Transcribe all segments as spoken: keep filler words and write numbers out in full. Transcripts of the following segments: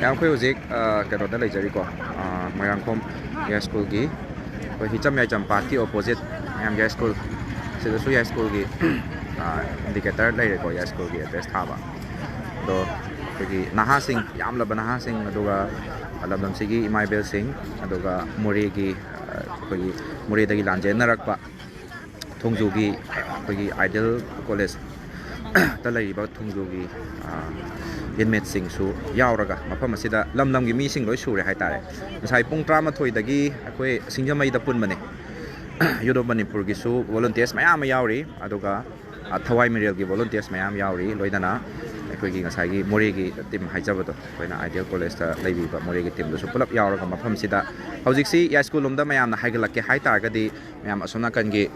ꯃꯌꯥꯝ, ꯑꯩꯈꯣꯏ ꯍꯧꯖꯤꯛ, ꯑ, ꯀꯩꯅꯣꯗ ꯂꯩꯖꯔꯤꯀꯣ, ꯑ, ꯃꯣꯏꯔꯥꯡꯈꯣꯝ ꯌꯥꯏꯁ꯭ꯀꯨꯜꯒꯤ, ꯑꯩꯈꯣꯏ ꯍꯤꯆꯝ ꯌꯥꯏꯆꯝ ꯄꯥꯠꯀꯤ opposite ꯃꯌꯥꯝ ꯌꯥꯏꯁ꯭ꯀꯨꯜ, ꯁꯤꯗꯁꯨ ꯌꯥꯏꯁ꯭ꯀꯨꯜꯒꯤ, ꯑ, indicator ꯂꯩꯔꯦꯀꯣ, ꯌꯥꯏꯁ꯭ꯀꯨꯜꯒꯤ address ꯊꯥꯕ꯫ ꯑꯗꯣ ꯑꯩꯈꯣꯏꯒꯤ ꯅꯍꯥꯁꯤꯡ, ꯌꯥꯝꯂꯕ ꯅꯍꯥꯁꯤꯡ, ꯑꯗꯨꯒ ꯂꯝꯗꯝꯁꯤꯒꯤ ꯏꯃꯥ ꯏꯕꯦꯜꯁꯤꯡ, ꯑꯗꯨꯒ ꯃꯣꯔꯦꯒꯤ, ꯑ, ꯑꯩꯈꯣꯏꯒꯤ ꯃꯣꯔꯦꯗꯒꯤ ꯂꯥꯟꯖꯦꯟꯅꯔꯛꯄ ꯊꯣꯡꯖꯨꯒꯤ, ꯑꯩꯈꯣꯏꯒꯤ Ideal College ꯇ ꯂꯩꯔꯤꯕ ꯊꯣꯡꯖꯨꯒꯤ, ꯑ, inmateꯁꯤꯡꯁꯨ ꯌꯥꯎꯔꯒ ꯃꯐꯝ ꯑꯁꯤꯗ ꯂꯝ ꯂꯝꯒꯤ ꯃꯤꯁꯤꯡ ꯂꯣꯏ ꯁꯨꯔꯦ ꯍꯥꯏꯇꯥꯔꯦ꯫ ꯉꯁꯥꯏ ꯄꯨꯡ ꯇꯔꯥꯃꯥꯊꯣꯏꯗꯒꯤ ꯑꯩꯈꯣꯏ ꯁꯤꯡꯖꯃꯩꯗ ꯄꯨꯟꯕꯅꯦ꯫ Youth of ꯃꯅꯤꯄꯨꯔꯒꯤꯁꯨ volunteers ꯃꯌꯥꯝ ꯑꯃ ꯌꯥꯎꯔꯤ, ꯑꯗꯨꯒ, ꯑ, ꯊꯋꯥꯏ ꯃꯤꯔꯦꯜꯒꯤ volunteers ꯃꯌꯥꯝ ꯌꯥꯎꯔꯤ, ꯂꯣꯏꯅꯅ ꯑꯩꯈꯣꯏꯒꯤ ꯉꯁꯥꯏꯒꯤ ꯃꯣꯔꯦꯒꯤ team ꯍꯥꯏꯖꯕꯗꯣ, ꯑꯩꯈꯣꯏꯅ Ideal Collegeꯇ ꯂꯩꯕꯤꯕ ꯃꯣꯔꯦꯒꯤ teamꯗꯨꯁꯨ ꯄꯨꯂꯞ ꯌꯥꯎꯔꯒ ꯃꯐꯝꯁꯤꯗ ꯍꯧꯖꯤꯛꯁꯤ ꯌꯥꯏꯁ꯭ꯀꯨꯜ ꯂꯣꯝꯗ ꯃꯌꯥꯝꯅ ꯍꯥꯏꯒꯠꯂꯛꯀꯦ ꯍꯥꯏꯇꯥꯔꯒꯗꯤ, ꯃꯌꯥꯝ ꯑꯁꯣꯝ ꯅꯥꯀꯟꯒꯤ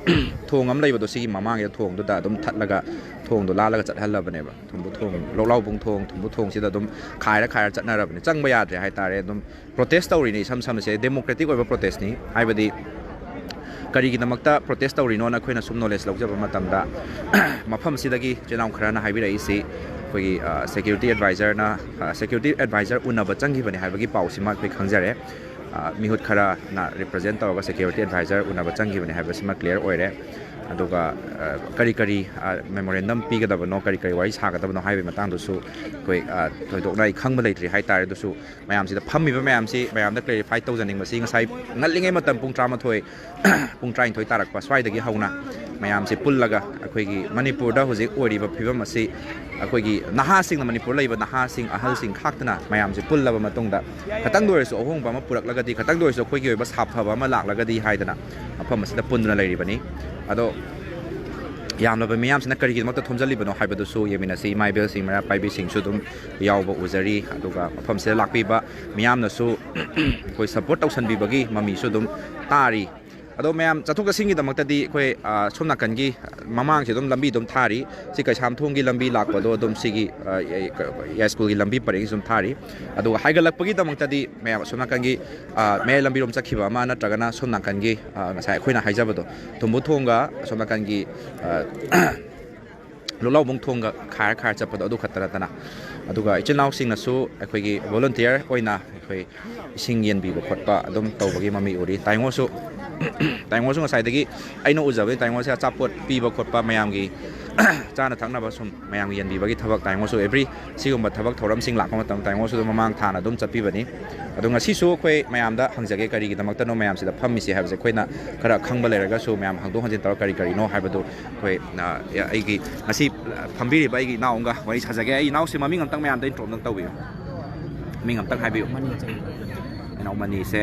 ꯊꯣꯡ ꯑꯃ ꯂꯩꯕꯗꯣ, ꯁꯤꯒꯤ ꯃꯃꯥꯡꯒꯤꯗ ꯊꯣꯡꯗꯨꯗ ꯑꯗꯨꯝ ꯊꯠꯂꯒ ꯊꯣꯡꯗꯣ ꯂꯥꯜꯂꯒ ꯆꯠꯍꯜꯂꯕꯅꯦꯕ꯫ ꯊꯨꯝꯕꯨ ꯊꯣꯡ, ꯂꯣꯛꯂꯥꯎꯕꯨꯡ ꯊꯣꯡ, ꯊꯨꯝꯕꯨ ꯊꯣꯡꯁꯤꯗ ꯑꯗꯨꯝ ꯈꯥꯏꯔ ꯈꯥꯏꯔ ꯆꯠꯅꯔꯕꯅꯤ꯫ ꯆꯪꯕ ꯌꯥꯗ꯭ꯔꯦ ꯍꯥꯏꯇꯥꯔꯦ꯫ ꯑꯗꯨꯝ protest ꯇꯧꯔꯤꯅꯤ, ꯏꯁꯝ ꯁꯝꯅ ꯁꯦ democratic ꯑꯣꯏꯕ protestꯅꯤ꯫ ꯍꯥꯏꯕꯗꯤ ꯀꯔꯤꯒꯤꯗꯃꯛꯇ protest ꯇꯧꯔꯤꯅꯣꯅ ꯑꯩꯈꯣꯏꯅ ꯁꯨꯝ knowledge ꯂꯧꯖꯕ ꯃꯇꯝꯗ, ꯃꯐꯝꯁꯤꯗꯒꯤ ꯏꯆꯤꯜ ꯏꯅꯥꯎ ꯈꯔꯅ ꯍꯥꯏꯕꯤꯔꯛꯏꯁꯤ, ꯑꯩꯈꯣꯏꯒꯤ, ꯑ, security advisorꯅ, ꯑ, security advisor ꯎꯅꯕ ꯆꯪꯈꯤꯕꯅꯤ ꯍꯥꯏꯕꯒꯤ ꯄꯥꯎꯁꯤꯃ ꯑꯩꯈꯣꯏ ꯈꯪꯖꯔꯦ꯫ ꯑ, ꯃꯤꯍꯨꯠ ꯈꯔꯅ represent ꯇꯧꯔꯒ security advisor ꯎꯅꯕ ꯆꯪꯈꯤꯕꯅꯤ ꯍꯥꯏꯕꯁꯤꯃ clear ꯑꯣꯏꯔꯦ꯫ ꯑꯗꯨꯒ, ꯑ, ꯀꯔꯤ ꯀꯔꯤ, ꯑ, memorandum ꯄꯤꯒꯗꯕꯅꯣ, ꯀꯔꯤ ꯀꯔꯤ ꯋꯥꯔꯤ ꯁꯥꯒꯗꯕꯅꯣ ꯍꯥꯏꯕꯒꯤ ꯃꯇꯥꯡꯗꯁꯨ ꯑꯩꯈꯣꯏ, ꯑ, ꯊꯣꯏꯗꯣꯛꯅ ꯑꯩ ꯈꯪꯕ ꯂꯩꯇ꯭ꯔꯤ ꯍꯥꯏꯇꯥꯔꯦ꯫ ꯑꯗꯨꯁꯨ ꯃꯌꯥꯝꯁꯤꯗ ꯐꯝꯃꯤꯕ ꯃꯌꯥꯝꯁꯤ ꯃꯌꯥꯝꯗ clarify ꯇꯧꯖꯅꯤꯡꯕꯁꯤ, ꯉꯁꯥꯏ ꯉꯜꯂꯤꯉꯩ ꯃꯇꯝ ꯄꯨꯡ ꯇꯔꯥꯃꯥꯊꯣꯏ, ꯄꯨꯡ ꯇꯔꯥꯅꯤꯊꯣꯏ ꯇꯥꯔꯛꯄ ꯁ꯭ꯋꯥꯏꯗꯒꯤ ꯍꯧꯅ ꯃꯌꯥꯝꯁꯤ ꯄꯨꯜꯂꯒ ꯑꯩꯈꯣꯏꯒꯤ ꯃꯅꯤꯄꯨꯔꯗ ꯍꯧꯖꯤꯛ ꯑꯣꯏꯔꯤꯕ ꯐꯤꯕꯝ ꯑꯁꯤ ꯑꯩꯈꯣꯏꯒꯤ ꯅꯍꯥꯁꯤꯡꯅ, ꯃꯅꯤꯄꯨꯔ ꯂꯩꯕ ꯅꯍꯥꯁꯤꯡ, ꯑꯍꯜꯁꯤꯡ ꯈꯥꯛꯇꯅ ꯃꯌꯥꯝꯁꯤ ꯄꯨꯜꯂꯕ ꯃꯇꯨꯡꯗ ꯈꯇꯪꯗ ꯑꯣꯏꯔꯁꯨ ꯑꯍꯣꯡꯕ ꯑꯃ ꯄꯨꯔꯛꯂꯒꯗꯤ, ꯈꯇꯪꯗ ꯑꯣꯏꯔꯁꯨ ꯑꯩꯈꯣꯏꯒꯤ ꯑꯣꯏꯕ ꯁꯥꯐꯕ ꯑꯃ ꯂꯥꯛꯂꯒꯗꯤ ꯍꯥꯏꯗꯅ ꯃꯐꯝ ꯑꯁꯤꯗ ꯄꯨꯟꯗꯨꯅ ꯂꯩꯔꯤꯕꯅꯤ꯫ ꯑꯗꯣ ꯌꯥꯝꯂꯕ ꯃꯤꯌꯥꯝꯁꯤꯅ ꯀꯔꯤꯒꯤꯗꯃꯛꯇ ꯊꯣꯝꯖꯤꯜꯂꯤꯕꯅꯣ ꯍꯥꯏꯕꯗꯨꯁꯨ ꯌꯦꯡꯃꯤꯟꯅꯁꯤ꯫ ꯏꯃꯥ ꯏꯕꯦꯜꯁꯤꯡ, ꯃꯩꯔꯥ ꯄꯥꯏꯕꯤꯁꯤꯡꯁꯨ ꯑꯗꯨꯝ ꯌꯥꯎꯕ ꯎꯖꯔꯤ꯫ ꯑꯗꯨꯒ ꯃꯐꯝꯁꯤꯗ ꯂꯥꯛꯄꯤꯕ ꯃꯤꯌꯥꯝꯅꯁꯨ ꯑꯩꯈꯣꯏ support ꯇꯧꯁꯟꯕꯤꯕꯒꯤ ꯃꯃꯤꯁꯨ ꯑꯗꯨꯝ ꯇꯥꯔꯤ꯫ ꯑꯗꯣ ꯃꯌꯥꯝ ꯆꯠꯊꯣꯛ ꯆꯠꯁꯤꯟꯒꯤꯗꯃꯛꯇꯗꯤ ꯑꯩꯈꯣꯏ, ꯑ, ꯁꯣꯝ ꯅꯥꯀꯟꯒꯤ ꯃꯃꯥꯡꯁꯤ ꯑꯗꯨꯝ ꯂꯝꯕꯤ ꯑꯗꯨꯝ ꯊꯥꯔꯤ꯫ ꯁꯤ ꯀꯩꯁꯥꯝꯊꯣꯡꯒꯤ ꯂꯝꯕꯤ ꯂꯥꯛꯄꯗꯣ ꯑꯗꯨꯝ ꯁꯤꯒꯤ, ꯑ, ꯌꯥꯏꯁ꯭ꯀꯨꯜꯒꯤ ꯂꯝꯕꯤ ꯄꯔꯦꯡꯁꯤ ꯑꯗꯨꯝ ꯊꯥꯔꯤ꯫ ꯑꯗꯨꯒ ꯍꯥꯏꯒꯠꯂꯛꯄꯒꯤꯗꯃꯛꯇꯗꯤ ꯃꯌꯥꯝ ꯑꯁꯣꯝ ꯅꯥꯀꯟꯒꯤ, ꯑ, ꯃꯌꯥꯏ ꯂꯝꯕꯤꯔꯣꯝ ꯆꯠꯈꯤꯕ ꯑꯃ ꯅꯠꯇ꯭ꯔꯒꯅ ꯁꯣꯝ ꯅꯥꯀꯟꯒꯤ, ꯑ, ꯉꯁꯥꯏ ꯑꯩꯈꯣꯏꯅ ꯍꯥꯏꯖꯕꯗꯣ ꯊꯨꯝꯕꯨ ꯊꯣꯡꯒ ꯑꯁꯣꯝ ꯅꯥꯀꯟꯒꯤ, ꯑ, ꯂꯣꯛꯂꯥꯎꯕꯨꯡ ꯊꯣꯡꯒ ꯈꯥꯏꯔ ꯈꯥꯏꯔ ꯆꯠꯄꯗꯣ ꯑꯗꯨ ꯈꯛꯇ ꯅꯠꯇꯅ ꯑꯗꯨꯒ ꯏꯆꯤꯜ ꯏꯅꯥꯎꯁꯤꯡꯅꯁꯨ ꯑꯩꯈꯣꯏꯒꯤ ꯚꯣꯂꯨꯟꯇꯤꯌꯔ ꯑꯣꯏꯅ ꯑꯩꯈꯣꯏ ꯏꯁꯤꯡ ꯌꯦꯟꯕꯤꯕ ꯈꯣꯠꯄ ꯑꯗꯨꯝ ꯇꯧꯕꯒꯤ ꯃꯃꯤ ꯎꯔꯤ꯫ ꯇꯥꯏꯉꯣꯁꯨ ꯇꯥꯏꯉꯣꯁꯨ ꯉꯁꯥꯏꯗꯒꯤ ꯑꯩꯅ ꯎꯖꯕꯗꯤ ꯇꯥꯏꯉꯣꯁꯦ ꯑꯆꯥꯄꯣꯠ ꯄꯤꯕ ꯈꯣꯠꯄ, ꯃꯌꯥꯝꯒꯤ ꯆꯥꯅ ꯊꯛꯅꯕ ꯁꯨꯝ ꯃꯌꯥꯝꯒꯤ ꯌꯦꯟꯕꯤꯕꯒꯤ ꯊꯕꯛ, ꯇꯥꯏꯉꯣꯁꯨ ꯑꯦꯕ꯭ꯔꯤ ꯁꯤꯒꯨꯝꯕ ꯊꯕꯛ ꯊꯧꯔꯝꯁꯤꯡ ꯂꯥꯛꯄ ꯃꯇꯝꯗ ꯇꯥꯏꯉꯣꯁꯨ ꯑꯗꯨꯝ ꯃꯃꯥꯡ ꯊꯥꯅ ꯑꯗꯨꯝ ꯆꯠꯄꯤꯕꯅꯤ꯫ ꯑꯗꯣ ꯉꯁꯤꯁꯨ ꯑꯩꯈꯣꯏ ꯃꯌꯥꯝꯗ ꯍꯪꯖꯒꯦ, ꯀꯔꯤꯒꯤꯗꯃꯛꯇꯅꯣ ꯃꯌꯥꯝꯁꯤꯗ ꯐꯝꯃꯤꯁꯦ ꯍꯥꯏꯕꯁꯦ ꯑꯩꯈꯣꯏꯅ ꯈꯔ ꯈꯪꯕ ꯂꯩꯔꯒꯁꯨ ꯃꯌꯥꯝ ꯍꯪꯗꯣꯛ ꯍꯪꯖꯤꯟ ꯇꯧꯔꯒ ꯀꯔꯤ ꯀꯔꯤꯅꯣ ꯍꯥꯏꯕꯗꯨ ꯑꯩꯈꯣꯏ, ꯑ, ꯑꯩꯒꯤ ꯉꯁꯤ ꯐꯝꯕꯤꯔꯤꯕ ꯑꯩꯒꯤ ꯏꯅꯥꯎ ꯑꯃꯒ ꯋꯥꯔꯤ ꯁꯥꯖꯒꯦ꯫ ꯑꯩ ꯏꯅꯥꯎꯁꯦ ꯃꯃꯤꯡ ꯑꯝꯇꯪ ꯃꯌꯥꯝꯗ ꯏꯟꯇ꯭ꯔꯣ ꯑꯝꯇꯪ ꯇꯧꯕꯤꯌꯨ꯫ ꯃꯃꯤꯡ ꯑꯝꯇꯪ ꯍꯥꯏꯕꯤꯌꯨ꯫ ꯃꯅꯤ ꯆꯍꯤ꯫ ꯏꯅꯥꯎ ꯃꯅꯤꯁꯦ,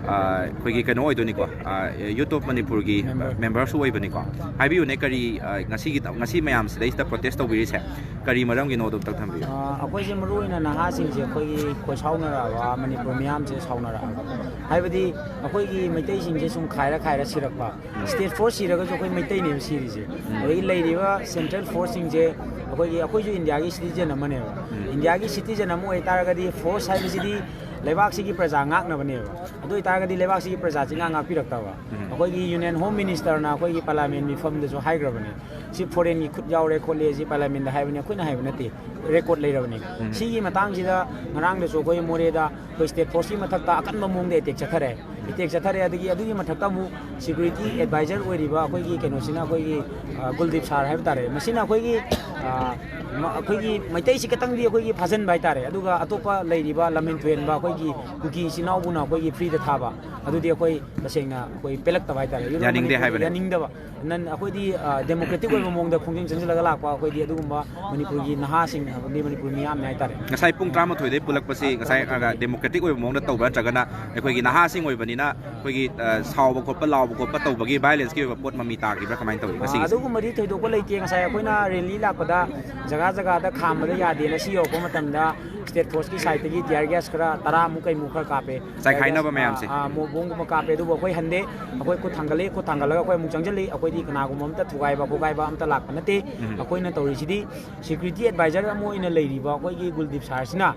ꯑ, ꯑꯩꯈꯣꯏꯒꯤ ꯀꯩꯅꯣ ꯑꯣꯏꯗꯣꯏꯅꯤꯀꯣ, ꯑ, YouTube ꯃꯅꯤꯄꯨꯔꯒꯤ ꯃꯦꯝꯕꯔ꯫ ꯃꯦꯝꯕꯔꯁꯨ ꯑꯣꯏꯕꯅꯤꯀꯣ꯫ ꯍꯥꯏꯕꯤꯌꯨꯅꯦ, ꯀꯔꯤ, ꯑ, ꯉꯁꯤꯒꯤ, ꯉꯁꯤ ꯃꯌꯥꯝ ꯁꯤꯗꯩꯁꯤꯗ ꯄ꯭ꯔꯣꯇꯦꯁ ꯇꯧꯕꯤꯔꯤꯁꯦ ꯀꯔꯤ ꯃꯔꯝꯒꯤꯅꯣ ꯑꯗꯨ ꯑꯝꯇꯪ ꯊꯝꯕꯤꯌꯨ꯫ ꯑ, ꯑꯩꯈꯣꯏꯁꯦ ꯃꯔꯨ ꯑꯣꯏꯅ ꯅꯍꯥꯁꯤꯡꯁꯦ ꯑꯩꯈꯣꯏꯒꯤ ꯈꯣꯏꯁꯥꯎꯅꯔꯛꯑꯕ, ꯃꯅꯤꯄꯨꯔ ꯃꯤꯌꯥꯝꯁꯦ ꯁꯥꯎꯅꯔꯛꯑꯕ꯫ ꯍꯥꯏꯕꯗꯤ ꯑꯩꯈꯣꯏꯒꯤ ꯃꯩꯇꯩꯁꯤꯡꯁꯦ ꯁꯨꯝ ꯈꯥꯏꯔ ꯈꯥꯏꯔ ꯁꯤꯔꯛꯄ꯫ ꯎꯝ꯫ ꯁ꯭ꯇꯦꯠ ꯐꯣꯔꯁ ꯁꯤꯔꯒꯁꯨ ꯑꯩꯈꯣꯏ ꯃꯩꯇꯩꯅꯦꯕ ꯁꯤꯔꯤꯁꯦ꯫ ꯎꯝ꯫ ꯑꯗꯒꯤ ꯂꯩꯔꯤꯕ ꯁꯦꯟꯇ꯭ꯔꯦꯜ ꯐꯣꯔꯁꯁꯤꯡꯁꯦ ꯑꯩꯈꯣꯏꯒꯤ, ꯑꯩꯈꯣꯏꯁꯨ ꯏꯟꯗꯤꯌꯥꯒꯤ ꯁꯤꯇꯤꯖꯟ ꯑꯃꯅꯦꯕ꯫ ꯎꯝ꯫ ꯏꯟꯗꯤꯌꯥꯒꯤ ꯁꯤꯇꯤꯖꯟ ꯑꯃ ꯑꯣꯏꯇꯥꯔꯒꯗꯤ ꯐꯣꯔꯁ ꯍꯥꯏꯕꯁꯤꯗꯤ ꯂꯩꯕꯥꯛꯁꯤꯒꯤ ꯄ꯭ꯔꯖꯥ ꯉꯥꯛꯅꯕꯅꯦꯕ꯫ ꯑꯗꯨ ꯑꯣꯏꯇꯥꯔꯒꯗꯤ ꯂꯩꯕꯥꯛꯁꯤꯒꯤ ꯄ꯭ꯔꯖꯥꯁꯤ ꯉꯥꯛ ꯉꯥꯛꯄꯤꯔꯛꯇꯕ꯫ ꯎꯝ꯫ ꯑꯩꯈꯣꯏꯒꯤ ꯌꯨꯅꯤꯌꯟ ꯍꯣꯝ ꯃꯤꯅꯤꯁꯇꯔꯅ ꯑꯩꯈꯣꯏꯒꯤ ꯄꯥꯔꯂꯤꯌꯥꯃꯦꯟ ꯃꯤꯐꯝꯗꯁꯨ ꯍꯥꯏꯈ꯭ꯔꯕꯅꯦ꯫ ꯁꯤ ꯐꯣꯔꯦꯟꯒꯤ ꯈꯨꯠ ꯌꯥꯎꯔꯦ ꯈꯣꯠꯂꯦ, ꯁꯤ ꯄꯥꯔꯂꯤꯌꯥꯃꯦꯟꯗ ꯍꯥꯏꯕꯅꯤ, ꯑꯩꯈꯣꯏꯅ ꯍꯥꯏꯕ ꯅꯠꯇꯦ, ꯔꯦꯀꯣꯔꯠ ꯂꯩꯔꯕꯅꯤ꯫ ꯎꯝ꯫ ꯁꯤꯒꯤ ꯃꯇꯥꯡꯁꯤꯗ ꯉꯔꯥꯡꯗꯁꯨ ꯑꯩꯈꯣꯏ ꯃꯣꯔꯦꯗ ꯑꯩꯈꯣꯏ ꯁ꯭ꯇꯦꯠ ꯐꯣꯔꯁꯀꯤ ꯃꯊꯛꯇ ꯑꯀꯟꯕ ꯃꯑꯣꯡꯗ ꯑꯦꯇꯦꯛ ꯆꯠꯊꯔꯦ꯫ ꯑꯦꯇꯦꯛ ꯆꯠꯊꯔꯦ, ꯑꯗꯒꯤ ꯑꯗꯨꯒꯤ ꯃꯊꯛꯇ ꯑꯃꯨꯛ ꯁꯦꯀ꯭ꯌꯨꯔꯤꯇꯤ ꯑꯦꯗꯚꯥꯏꯖꯔ ꯑꯣꯏꯔꯤꯕ ꯑꯩꯈꯣꯏꯒꯤ ꯀꯩꯅꯣꯁꯤꯅ, ꯑꯩꯈꯣꯏꯒꯤ, ꯑ, ꯒꯨꯜꯗꯤꯞ ꯁꯥꯔ ꯍꯥꯏꯕ ꯇꯥꯔꯦ, ꯃꯁꯤꯅ ꯑꯩꯈꯣꯏꯒꯤ, ꯑ, ꯃ-, ꯑꯩꯈꯣꯏꯒꯤ ꯃꯩꯇꯩꯁꯤ ꯈꯤꯇꯪꯗꯤ ꯑꯩꯈꯣꯏꯒꯤ ꯐꯥꯖꯤꯟꯕ ꯍꯥꯏꯇꯥꯔꯦ, ꯑꯗꯨꯒ ꯑꯇꯣꯞꯄ ꯂꯩꯔꯤꯕ ꯂꯝꯍꯦꯟ ꯊꯣꯏꯍꯦꯟꯕ ꯑꯩꯈꯣꯏꯒꯤ ꯀꯨꯀꯤ ꯏꯆꯤꯟ ꯏꯅꯥꯎꯕꯨꯅ ꯑꯩꯈꯣꯏꯒꯤ ꯐ꯭ꯔꯤꯗ ꯊꯥꯕ, ꯑꯗꯨꯗꯤ ꯑꯩꯈꯣꯏ ꯇꯁꯦꯡꯅ ꯑꯩꯈꯣꯏ ꯄꯦꯜꯂꯛꯇꯕ ꯍꯥꯏꯇꯥꯔꯦ꯫ ꯌꯨꯔꯣꯞ ꯌꯥꯅꯤꯡꯗꯦ ꯃꯅꯤꯄꯨꯔꯗ ꯍꯥꯏꯕꯅꯦ꯫ ꯌꯥꯅꯤꯡꯗꯕ꯫ ꯅꯟ-, ꯑꯩꯈꯣꯏꯗꯤ, ꯑ, ꯗꯦꯃꯣꯀ꯭ꯔꯦꯇꯤꯛ ꯑꯣꯏꯕ ꯃꯑꯣꯡꯗ ꯈꯣꯡꯖꯪ ꯆꯪꯁꯤꯜꯂꯒ ꯂꯥꯛꯄ ꯑꯩꯈꯣꯏꯗꯤ ꯑꯗꯨꯒꯨꯝꯕ ꯃꯅꯤꯄꯨꯔꯒꯤ ꯅꯍꯥꯁꯤꯡ ꯑꯃꯗꯤ ꯃꯅꯤꯄꯨꯔ ꯃꯤꯌꯥꯝꯅꯤ ꯍꯥꯏꯇꯥꯔꯦ꯫ ꯉꯁꯥꯏ ꯄꯨꯡ ꯇꯔꯥꯃꯥꯊꯣꯏꯗꯩ ꯄꯨꯜꯂꯛꯄꯁꯤ ꯉꯁꯥꯏ, ꯑ, ꯗꯦꯃꯣꯀ꯭ꯔꯦꯇꯤꯛ ꯑꯣꯏꯕ ꯃꯑꯣꯡꯗ ꯇꯧꯕ꯭ꯔꯥ, ꯅꯠꯇ꯭ꯔꯒꯅ ꯑꯩꯈꯣꯏꯒꯤ ꯅꯍꯥꯁꯤꯡ ꯑꯣꯏꯕꯅꯤꯅ ꯑꯩꯈꯣꯏꯒꯤ, ꯑ, ꯁꯥꯎꯕ ꯈꯣꯠꯄ, ꯂꯥꯎꯕ ꯈꯣꯠꯄ ꯇꯧꯕꯒꯤ, ꯚꯥꯏꯂꯦꯟꯁꯀꯤ ꯑꯣꯏꯕ ꯄꯣꯠ ꯃꯃꯤ ꯇꯥꯈꯤꯕ꯭ꯔꯥ, ꯀꯃꯥꯏꯅ ꯇꯧꯏ ꯑ, ꯉꯁꯤꯒꯤꯁꯦ? ꯑꯗꯨꯒꯨꯝꯕꯗꯤ ꯊꯣꯏꯗꯣꯛꯄ ꯂꯩꯇꯦ꯫ ꯉꯁꯥꯏ ꯑꯩꯈꯣꯏꯅ ꯔꯦꯂꯤ ꯂꯥꯛꯄꯗ ꯖꯒꯥ ꯖꯒꯥꯗ ꯈꯥꯝꯕꯗ ꯌꯥꯗꯦꯅ ꯁꯤ ꯌꯧꯔꯛꯄ ꯃꯇꯝꯗ ꯁ꯭ꯇꯦꯠ ꯐꯣꯔꯁꯀꯤ ꯁꯥꯏꯠꯇꯒꯤ ꯇꯤꯌꯔ ꯒ꯭ꯌꯥꯁ ꯈꯔ ꯇꯔꯥꯃꯨꯛ ꯀꯩꯃꯨꯛ ꯈꯔ ꯀꯥꯞꯄꯦ꯫ ꯆꯥꯏꯈꯥꯏꯅꯕ ꯇꯤꯌꯔ ꯒ꯭ꯌꯥꯁ, ꯃꯌꯥꯝꯁꯦ꯫ ꯑ, ꯑ, ꯃꯣ-, ꯕꯣꯝꯒꯨꯝꯕ ꯀꯥꯞꯄꯦ, ꯑꯗꯨꯕꯨ ꯑꯩꯈꯣꯏ ꯍꯟꯗꯦ꯫ ꯑꯩꯈꯣꯏ ꯈꯨꯠ ꯊꯥꯡꯒꯠꯂꯤ, ꯈꯨꯠ ꯊꯥꯡꯒꯠꯂꯒ ꯑꯩꯈꯣꯏ ꯑꯃꯨꯛ ꯆꯪꯁꯤꯜꯂꯤ꯫ ꯑꯩꯈꯣꯏꯗꯤ ꯀꯅꯥꯒꯨꯝꯕ ꯑꯝꯇ ꯊꯨꯒꯥꯏꯕ ꯈꯣꯠꯀꯥꯏꯕ ꯑꯝꯇ ꯂꯥꯛꯄ ꯅꯠꯇꯦ꯫ ꯎꯝ꯫ ꯑꯩꯈꯣꯏꯅ ꯇꯧꯔꯤꯁꯤꯗꯤ ꯁꯦꯀ꯭ꯌꯨꯔꯤꯇꯤ ꯑꯦꯗꯚꯥꯏꯖꯔ ꯑꯃ ꯑꯣꯏꯅ ꯂꯩꯔꯤꯕ ꯑꯩꯈꯣꯏꯒꯤ ꯒꯨꯜꯗꯤꯞ ꯁꯥꯔꯁꯤꯅ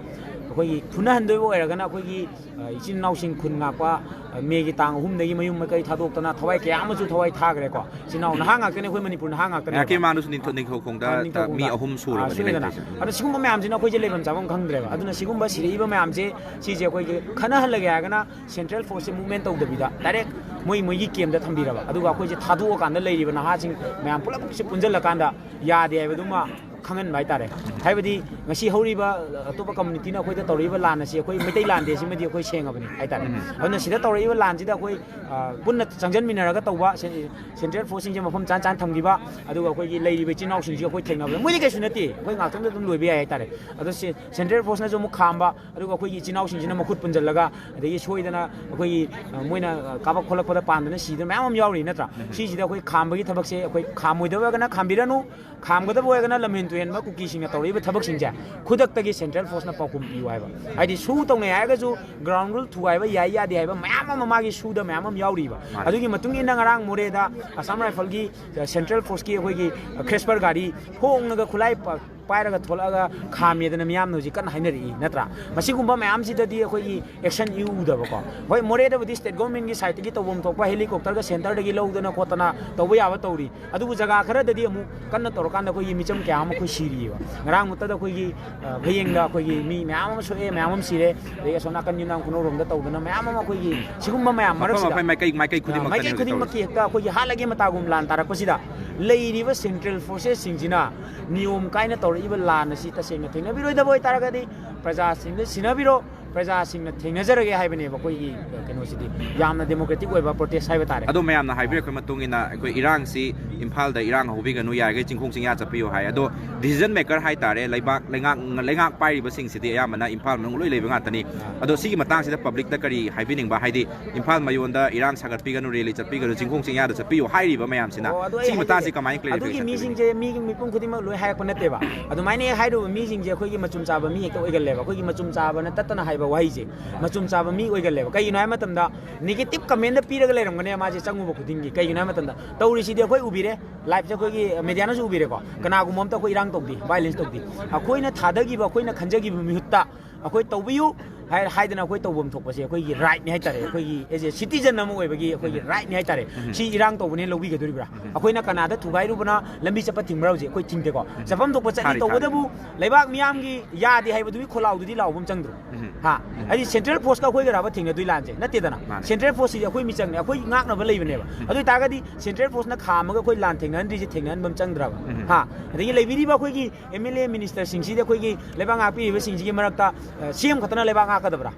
ꯑꯩꯈꯣꯏꯒꯤ ꯐꯨꯅꯍꯟꯗꯣꯏꯕ ꯑꯣꯏꯔꯒꯅ ꯑꯩꯈꯣꯏꯒꯤ, ꯑ, ꯏꯆꯤꯟ ꯏꯅꯥꯎꯁꯤꯡ ꯈꯨꯟ ꯉꯥꯛꯄ, ꯑ, ꯃꯦꯒꯤ ꯇꯥꯡ ꯑꯍꯨꯝꯗꯒꯤ ꯃꯌꯨꯝ ꯃꯀꯩ ꯊꯥꯗꯣꯛꯇꯅ ꯊꯋꯥꯏ ꯀꯌꯥ ꯑꯃꯁꯨ ꯊꯋꯥꯏ ꯊꯥꯈ꯭ꯔꯦꯀꯣ꯫ ꯏꯆꯤꯟ ꯏꯅꯥꯎ ꯅꯍꯥ ꯉꯥꯛꯇꯅꯦ, ꯑꯩꯈꯣꯏ ꯃꯅꯤꯄꯨꯔ ꯅꯍꯥ ꯉꯥꯛꯇꯅꯦꯕ꯫ ꯃꯌꯥꯝꯒꯤ ꯃꯃꯥꯡꯗꯁꯨ ꯅꯤꯡꯊꯧ-, ꯅꯤꯡꯊꯧꯈꯣꯡꯗ ꯑ, ꯅꯤꯡꯊꯧꯈꯣꯡꯗ, ꯃꯤ ꯑꯍꯨꯝ ꯑ, ꯁꯨꯔꯕꯅꯤ ꯁꯣꯏꯗꯅ꯫ ꯂꯩꯇ꯭ꯔꯤꯁꯦ꯫ ꯎꯝ꯫ ꯑꯗꯣ ꯁꯤꯒꯨꯝꯕ ꯃꯌꯥꯝꯁꯤꯅ ꯑꯩꯈꯣꯏꯁꯦ ꯂꯩꯐꯝ ꯆꯥꯐꯝ ꯈꯪꯗ꯭ꯔꯦꯕ꯫ ꯑꯗꯨꯅ ꯁꯤꯒꯨꯝꯕ ꯁꯤꯔꯛꯏꯕ ꯃꯌꯥꯝꯁꯦ, ꯁꯤꯁꯦ ꯑꯩꯈꯣꯏꯒꯤ ꯈꯟꯅꯍꯜꯂꯒꯦ ꯍꯥꯏꯔꯒꯅ central forceꯁꯦ movement ꯇꯧꯗꯕꯤꯗ direct ꯃꯣꯏ ꯃꯣꯏꯒꯤ campꯇ ꯊꯝꯕꯤꯔꯕ, ꯑꯗꯨꯒ ꯑꯩꯈꯣꯏꯁꯦ ꯊꯥꯗꯣꯛꯑꯀꯥꯟꯗ ꯂꯩꯔꯤꯕ ꯅꯍꯥꯁꯤꯡ ꯃꯌꯥꯝ ꯄꯨꯂꯞꯁꯦ ꯄꯨꯟꯁꯤꯜꯂꯀꯥꯟꯗ ꯌꯥꯗꯦ ꯍꯥꯏꯕꯗꯨꯃ ꯈꯪꯍꯟꯕ ꯍꯥꯏꯇꯥꯔꯦ꯫ ꯍꯥꯏꯕꯗꯤ ꯉꯁꯤ ꯍꯧꯔꯤꯕ, ꯑ, ꯑꯇꯣꯞꯄ communityꯅ ꯑꯩꯈꯣꯏꯗ ꯇꯧꯔꯛꯏꯕ ꯂꯥꯟ ꯑꯁꯤ ꯑꯩꯈꯣꯏ ꯃꯩꯇꯩ ꯂꯥꯟꯗꯦ ꯁꯤꯃꯗꯤ ꯑꯩꯈꯣꯏ ꯁꯦꯡꯉꯕꯅꯤ ꯍꯥꯏꯇꯥꯔꯦ꯫ ꯎꯝ꯫ ꯑꯗꯨꯅ ꯁꯤꯗ ꯇꯧꯔꯛꯏꯕ ꯂꯥꯟꯁꯤꯗ ꯑꯩꯈꯣꯏ, ꯑ, ꯄꯨꯟꯅ ꯆꯪꯁꯤꯟꯃꯤꯟꯅꯔꯒ ꯇꯧꯕ, ꯁꯦ-, central forceꯁꯤꯡꯁꯦ ꯃꯐꯝ ꯆꯥꯅ ꯆꯥꯅ ꯊꯝꯈꯤꯕ, ꯑꯗꯨꯒ ꯑꯩꯈꯣꯏꯒꯤ ꯂꯩꯔꯤꯕ ꯏꯆꯤꯟ ꯏꯅꯥꯎꯁꯤꯡꯁꯤ ꯑꯩꯈꯣꯏ ꯊꯦꯡꯅꯕꯗ ꯃꯣꯏꯗꯤ ꯀꯩꯁꯨ ꯅꯠꯇꯦ, ꯑꯩꯈꯣꯏ ꯉꯥꯛꯇꯪꯗ ꯑꯗꯨꯝ ꯂꯣꯏꯕ ꯌꯥꯏ ꯍꯥꯏꯇꯥꯔꯦ꯫ ꯑꯗꯣ ꯁꯤ central forceꯅꯁꯨ ꯑꯃꯨꯛ ꯈꯥꯝꯕ, ꯑꯗꯨꯒ ꯑꯩꯈꯣꯏꯒꯤ ꯏꯆꯤꯟ ꯏꯅꯥꯎꯁꯤꯡꯁꯤꯅ ꯃꯈꯨꯠ ꯄꯨꯟꯁꯤꯜꯂꯒ, ꯑꯗꯒꯤ ꯁꯣꯏꯗꯅ ꯑꯩꯈꯣꯏꯒꯤ, ꯑ, ꯃꯣꯏꯅ, ꯑ, ꯀꯥꯕꯛ ꯈꯣꯠꯂꯛꯄꯗ ꯄꯥꯟꯗꯅ ꯁꯤꯗꯅ ꯃꯌꯥꯝ ꯑꯃ ꯌꯥꯎꯔꯤ ꯅꯠꯇ꯭ꯔꯥ? ꯎꯝ꯫ ꯁꯤꯁꯤꯗ ꯑꯩꯈꯣꯏ ꯈꯥꯝꯕꯒꯤ ꯊꯕꯛꯁꯦ ꯑꯩꯈꯣꯏ ꯈꯥꯝꯃꯣꯏꯗꯕ ꯑꯣꯏꯔꯒꯅ ꯈꯥꯝꯕꯤꯔꯅꯨ, ꯈꯥꯝꯒꯗꯕ ꯑꯣꯏꯔꯒꯅ ꯂꯝꯍꯦꯟ ꯇꯨꯍꯦꯟꯕ ꯀꯨꯀꯤꯁꯤꯡꯅ ꯇꯧꯔꯛꯏꯕ ꯊꯕꯛꯁꯤꯡꯁꯦ ꯈꯨꯗꯛꯇꯒꯤ central forceꯅ ꯄꯥꯎꯈꯨꯝ ꯄꯤꯌꯨ ꯍꯥꯏꯕ꯫ ꯍꯥꯏꯗꯤ ꯁꯨ ꯇꯧꯅꯩ ꯍꯥꯏꯔꯒꯁꯨ ground rule ꯊꯨꯒꯥꯏꯕ ꯌꯥꯏ ꯌꯥꯗꯦ ꯍꯥꯏꯕ ꯃꯌꯥꯝ ꯑꯃ ꯃꯥꯒꯤ ꯁꯨꯗ ꯃꯌꯥꯝ ꯑꯃ ꯌꯥꯎꯔꯤꯕ꯫ ꯃꯥꯅꯤ꯫ ꯑꯗꯨꯒꯤ ꯃꯇꯨꯡ ꯏꯟꯅ ꯉꯔꯥꯡ ꯃꯣꯔꯦꯗ Assam Riflesꯀꯤ, ꯑ, central forceꯀꯤ ꯑꯩꯈꯣꯏꯒꯤ, ꯑ, Cressper ꯒꯥꯔꯤ ꯍꯣꯡꯉꯒ ꯈꯨꯠꯂꯥꯏ ꯄ-, ꯄꯥꯏꯔꯒ ꯊꯣꯛꯂꯛꯑꯒ ꯈꯥꯝꯃꯦꯗꯅ ꯃꯤꯌꯥꯝꯅ ꯍꯧꯖꯤꯛ ꯀꯟꯅ ꯍꯥꯏꯅꯔꯛꯏ ꯅꯠꯇ꯭ꯔꯥ? ꯃꯁꯤꯒꯨꯝꯕ ꯃꯌꯥꯝꯁꯤꯗꯗꯤ ꯑꯩꯈꯣꯏꯒꯤ action ꯏꯎ ꯎꯗꯕꯀꯣ꯫ ꯍꯣꯏ, ꯃꯣꯔꯦꯗꯕꯨꯗꯤ state governmentꯀꯤ sideꯇꯒꯤ ꯇꯧꯐꯝ ꯊꯣꯛꯄ helicopterꯒ centreꯗꯒꯤ ꯂꯧꯗꯅ ꯈꯣꯠꯇꯅ ꯇꯧꯕ ꯌꯥꯕ ꯇꯧꯔꯤ꯫ ꯑꯗꯨꯕꯨ ꯖꯒꯥ ꯈꯔꯗꯗꯤ ꯑꯃꯨꯛ ꯀꯟꯅ ꯇꯧꯔꯀꯥꯟꯗ ꯑꯩꯈꯣꯏꯒꯤ ꯃꯤꯆꯝ ꯀꯌꯥ ꯑꯃ ꯑꯩꯈꯣꯏ ꯁꯤꯔꯤꯑꯕ꯫ ꯉꯔꯥꯡꯃꯛꯇꯗ ꯑꯩꯈꯣꯏꯒꯤ, ꯑ, ꯐꯌꯦꯡꯗ ꯑꯩꯈꯣꯏꯒꯤ ꯃꯤ ꯃꯌꯥꯝ ꯑꯃ ꯁꯣꯛꯑꯦ, ꯃꯌꯥꯝ ꯑꯃ ꯁꯤꯔꯦ, ꯑꯗꯒꯤ ꯑꯁꯣꯝ ꯅꯥꯀꯟ ꯌꯨꯝꯅꯥꯝ ꯈꯨꯅꯧꯔꯣꯝꯗ ꯇꯧꯗꯅ ꯃꯌꯥꯝ ꯑꯃ ꯑꯩꯈꯣꯏꯒꯤ ꯁꯤꯒꯨꯝꯕ ꯃꯌꯥꯝ ꯃꯐꯝ ꯃꯔꯛꯁꯤꯗ, ꯃꯐꯝ ꯃꯥꯏꯀꯩ, ꯃꯥꯏꯀꯩ ꯑ, ꯈꯨꯗꯤꯡꯃꯛꯇꯅꯦ ꯃꯥꯏꯀꯩ ꯍꯧꯖꯤꯛ ꯈꯨꯗꯤꯡꯃꯛꯀꯤ ꯇꯧꯔꯤꯁꯦ꯫ ꯍꯦꯛꯇ ꯑꯩꯈꯣꯏꯒꯤ ꯍꯥꯠꯂꯒꯦ ꯃꯇꯥꯒꯨꯝ ꯂꯥꯟ ꯇꯥꯔꯛꯄꯁꯤꯗ ꯂꯩꯔꯤꯕ central forcesꯁꯤꯡꯁꯤꯅ ꯅꯤꯌꯣꯝ ꯀꯥꯏꯅ ꯇꯧꯔꯛꯏꯕ ꯂꯥꯟ ꯑꯁꯤ ꯇꯁꯦꯡꯅ ꯊꯦꯡꯅꯕꯤꯔꯣꯏꯗꯕ ꯑꯣꯏꯇꯥꯔꯒꯗꯤ ꯄ꯭ꯔꯖꯥꯁꯤꯡꯗ ꯁꯤꯟꯅꯕꯤꯔꯣ, ꯄ꯭ꯔꯖꯥꯁꯤꯡꯅ ꯊꯦꯡꯅꯖꯔꯒꯦ ꯍꯥꯏꯕꯅꯦꯕ ꯑꯩꯈꯣꯏꯒꯤ ꯀꯩꯅꯣꯁꯤꯗꯤ꯫ ꯌꯥꯝꯅ democratic ꯑꯣꯏꯕ protest ꯍꯥꯏꯕ ꯇꯥꯔꯦ꯫ ꯑꯗꯣ ꯃꯌꯥꯝꯅ ꯍꯥꯏꯕꯤꯔꯛꯄꯒꯤ ꯃꯇꯨꯡ ꯏꯟꯅ ꯑꯩꯈꯣꯏ ꯏꯔꯥꯡꯁꯤ ꯏꯝꯐꯥꯜꯗ ꯏꯔꯥꯡ ꯍꯧꯕꯤꯒꯅꯨ, ꯌꯥꯔꯤꯈꯩ ꯆꯤꯡꯈꯣꯡ ꯆꯤꯡꯌꯥ ꯆꯠꯄꯤꯌꯨ ꯍꯥꯏ꯫ ꯑꯗꯣ decision maker ꯍꯥꯏꯇꯥꯔꯦ, ꯂꯩꯕꯥꯛ, ꯂꯩꯉꯥꯛ, ꯂꯩꯉꯥꯛ ꯄꯥꯏꯔꯤꯕꯁꯤꯡꯁꯤꯗꯤ ꯑꯌꯥꯝꯕꯅ ꯏꯝꯐꯥꯜ ꯃꯅꯨꯡ ꯂꯣꯏ ꯂꯩꯕ ꯉꯥꯛꯇꯅꯤ꯫ ꯑꯗꯣ ꯁꯤꯒꯤ ꯃꯇꯥꯡꯁꯤꯗ publicꯇ ꯀꯔꯤ ꯍꯥꯏꯕꯤꯅꯤꯡꯕ? ꯍꯥꯏꯗꯤ ꯏꯝꯐꯥꯜ ꯃꯌꯣꯟꯗ ꯏꯔꯥꯡ ꯁꯥꯒꯠꯄꯤꯒꯅꯨ, rally ꯆꯠꯄꯤꯒꯅꯨ, ꯆꯤꯡꯈꯣꯡ ꯆꯤꯡꯌꯥꯗ ꯆꯠꯄꯤꯌꯨ ꯍꯥꯏꯔꯤꯕ ꯃꯌꯥꯝꯁꯤꯅ ꯑꯣ, ꯑꯗꯨ ꯑꯩ ꯁꯤꯒꯤ ꯃꯇꯥꯡꯁꯤ ꯍꯥꯏꯖꯒꯦ꯫ ꯀꯃꯥꯏꯅ ꯑꯗꯨꯒꯤ clarification ꯄꯤꯒꯅꯤ? ꯃꯤꯁꯤꯡꯁꯦ ꯃꯤ ꯃꯤꯄꯨꯝ ꯈꯨꯗꯤꯡꯃꯛ ꯂꯣꯏ ꯍꯥꯏꯔꯛꯄ ꯅꯠꯇꯦꯕ꯫ ꯑꯗꯨꯃꯥꯏꯅ ꯍꯦꯛ ꯍꯥꯏꯔꯨꯕ ꯃꯤꯁꯤꯡꯁꯦ ꯑꯩꯈꯣꯏꯒꯤ ꯃꯆꯨꯝ ꯆꯥꯕ ꯃꯤ ꯍꯦꯛꯇ ꯑꯣꯏꯒꯜꯂꯦꯕ꯫ ꯑꯩꯈꯣꯏꯒꯤ ꯃꯆꯨꯝ ꯆꯥꯕꯅ ꯇꯠꯇꯅ ꯍꯥꯏꯕ ꯋꯥꯍꯩꯁꯦ ꯃꯆꯨꯝ ꯆꯥꯕ ꯃꯤ ꯑꯣꯏꯒꯜꯂꯦꯕ꯫ ꯀꯩꯒꯤꯅꯣ ꯍꯥꯏꯕ ꯃꯇꯝꯗ negative commentꯗ ꯄꯤꯔꯒ ꯂꯩꯔꯝꯒꯅꯦ ꯃꯥꯁꯦ ꯆꯪꯉꯨꯕ ꯈꯨꯗꯤꯡꯒꯤ꯫ ꯀꯩꯒꯤꯅꯣ ꯍꯥꯏꯕ ꯃꯇꯝꯗ ꯇꯧꯔꯤꯁꯤꯗꯤ ꯑꯩꯈꯣꯏ ꯎꯕꯤꯔꯦ, liveꯁꯦ ꯑꯩꯈꯣꯏꯒꯤ mediaꯅꯁꯨ ꯎꯕꯤꯔꯦꯀꯣ꯫ ꯀꯅꯥꯒꯨꯝꯕ ꯑꯝꯇ ꯑꯩꯈꯣꯏ ꯏꯔꯥꯡ ꯇꯧꯗꯦ, violence ꯇꯧꯗꯦ꯫ ꯑꯩꯈꯣꯏꯅ ꯊꯥꯗꯈꯤꯕ, ꯑꯩꯈꯣꯏꯅ ꯈꯟꯖꯈꯤꯕ ꯃꯤꯍꯨꯠꯇ ꯑꯩꯈꯣꯏ ꯇꯧꯕꯤꯌꯨ ꯍꯥꯏ-, ꯍꯥꯏꯗꯅ ꯑꯩꯈꯣꯏ ꯇꯧꯐꯝ ꯊꯣꯛꯄꯁꯦ ꯑꯩꯈꯣꯏꯒꯤ right ꯅꯤ ꯍꯥꯏꯇꯥꯔꯦ, ꯑꯩꯈꯣꯏꯒꯤ as a citizen ꯑꯃ ꯑꯣꯏꯕꯒꯤ ꯑꯩꯈꯣꯏꯒꯤ right ꯅꯤ ꯍꯥꯏꯇꯥꯔꯦ꯫ ꯁꯤ ꯏꯔꯥꯡ ꯇꯧꯕꯅꯦꯅ ꯂꯧꯕꯤꯒꯗꯣꯔꯤꯕ꯭ꯔꯥ? ꯑꯩꯈꯣꯏꯅ ꯀꯅꯥꯗ ꯊꯨꯒꯥꯏꯔꯨꯕꯅ ꯂꯝꯕꯤ ꯆꯠꯄ ꯊꯤꯡꯕ꯭ꯔꯥ? ꯍꯧꯖꯤꯛ ꯑꯩꯈꯣꯏ ꯊꯤꯡꯗꯦꯀꯣ꯫ ꯆꯠꯐꯝ ꯊꯣꯛꯄ ꯆꯠꯂꯤ꯫ ꯊꯥꯔꯤ, ꯊꯥꯔꯤ꯫ ꯇꯧꯕꯇꯕꯨ ꯂꯩꯕꯥꯛ ꯃꯤꯌꯥꯝꯒꯤ ꯌꯥꯗꯦ ꯍꯥꯏꯕꯗꯨꯒꯤ ꯈꯣꯜꯂꯥꯎꯗꯨꯗꯤ ꯂꯥꯎꯕ ꯑꯃ ꯆꯪꯗ꯭ꯔꯣ? ꯍꯥ? ꯍꯥꯏꯗꯤ central force ꯀ ꯑꯩꯈꯣꯏꯒ ꯔꯕ ꯊꯦꯡꯅꯗꯣꯏ ꯂꯥꯟꯁꯦ ꯅꯠꯇꯦꯗꯅ꯫ ꯃꯥꯅꯦ꯫ Central force ꯁꯤꯗꯤ ꯑꯩꯈꯣꯏ ꯃꯤꯆꯪꯅꯦ, ꯑꯩꯈꯣꯏ ꯉꯥꯛꯅꯕ ꯂꯩꯕꯅꯦꯕ꯫ ꯑꯗꯨ ꯑꯣꯏꯇꯥꯔꯒꯗꯤ central force ꯅ ꯈꯥꯝꯃꯒ ꯑꯩꯈꯣꯏ ꯂꯥꯟ ꯊꯦꯡꯅꯍꯟꯗ꯭ꯔꯤꯁꯦ ꯊꯦꯡꯅꯍꯟꯕ ꯑꯃ ꯆꯪꯗ꯭ꯔꯕ? ꯍꯥ? ꯑꯗꯒꯤ ꯂꯩꯕꯤꯔꯤꯕ ꯑꯩꯈꯣꯏꯒꯤ M L A minister ꯁꯤꯡꯁꯤꯗꯤ ꯑꯩꯈꯣꯏꯒꯤ ꯂꯩꯕꯥꯛ ꯉꯥꯛꯄꯤꯔꯤꯕꯁꯤꯡꯁꯤꯒꯤ ꯃꯔꯛꯇ, ꯑ, C M ꯈꯛꯇꯅ ꯂꯩꯕꯥꯛ ꯉꯥꯛꯀꯗꯕ꯭ꯔꯥ?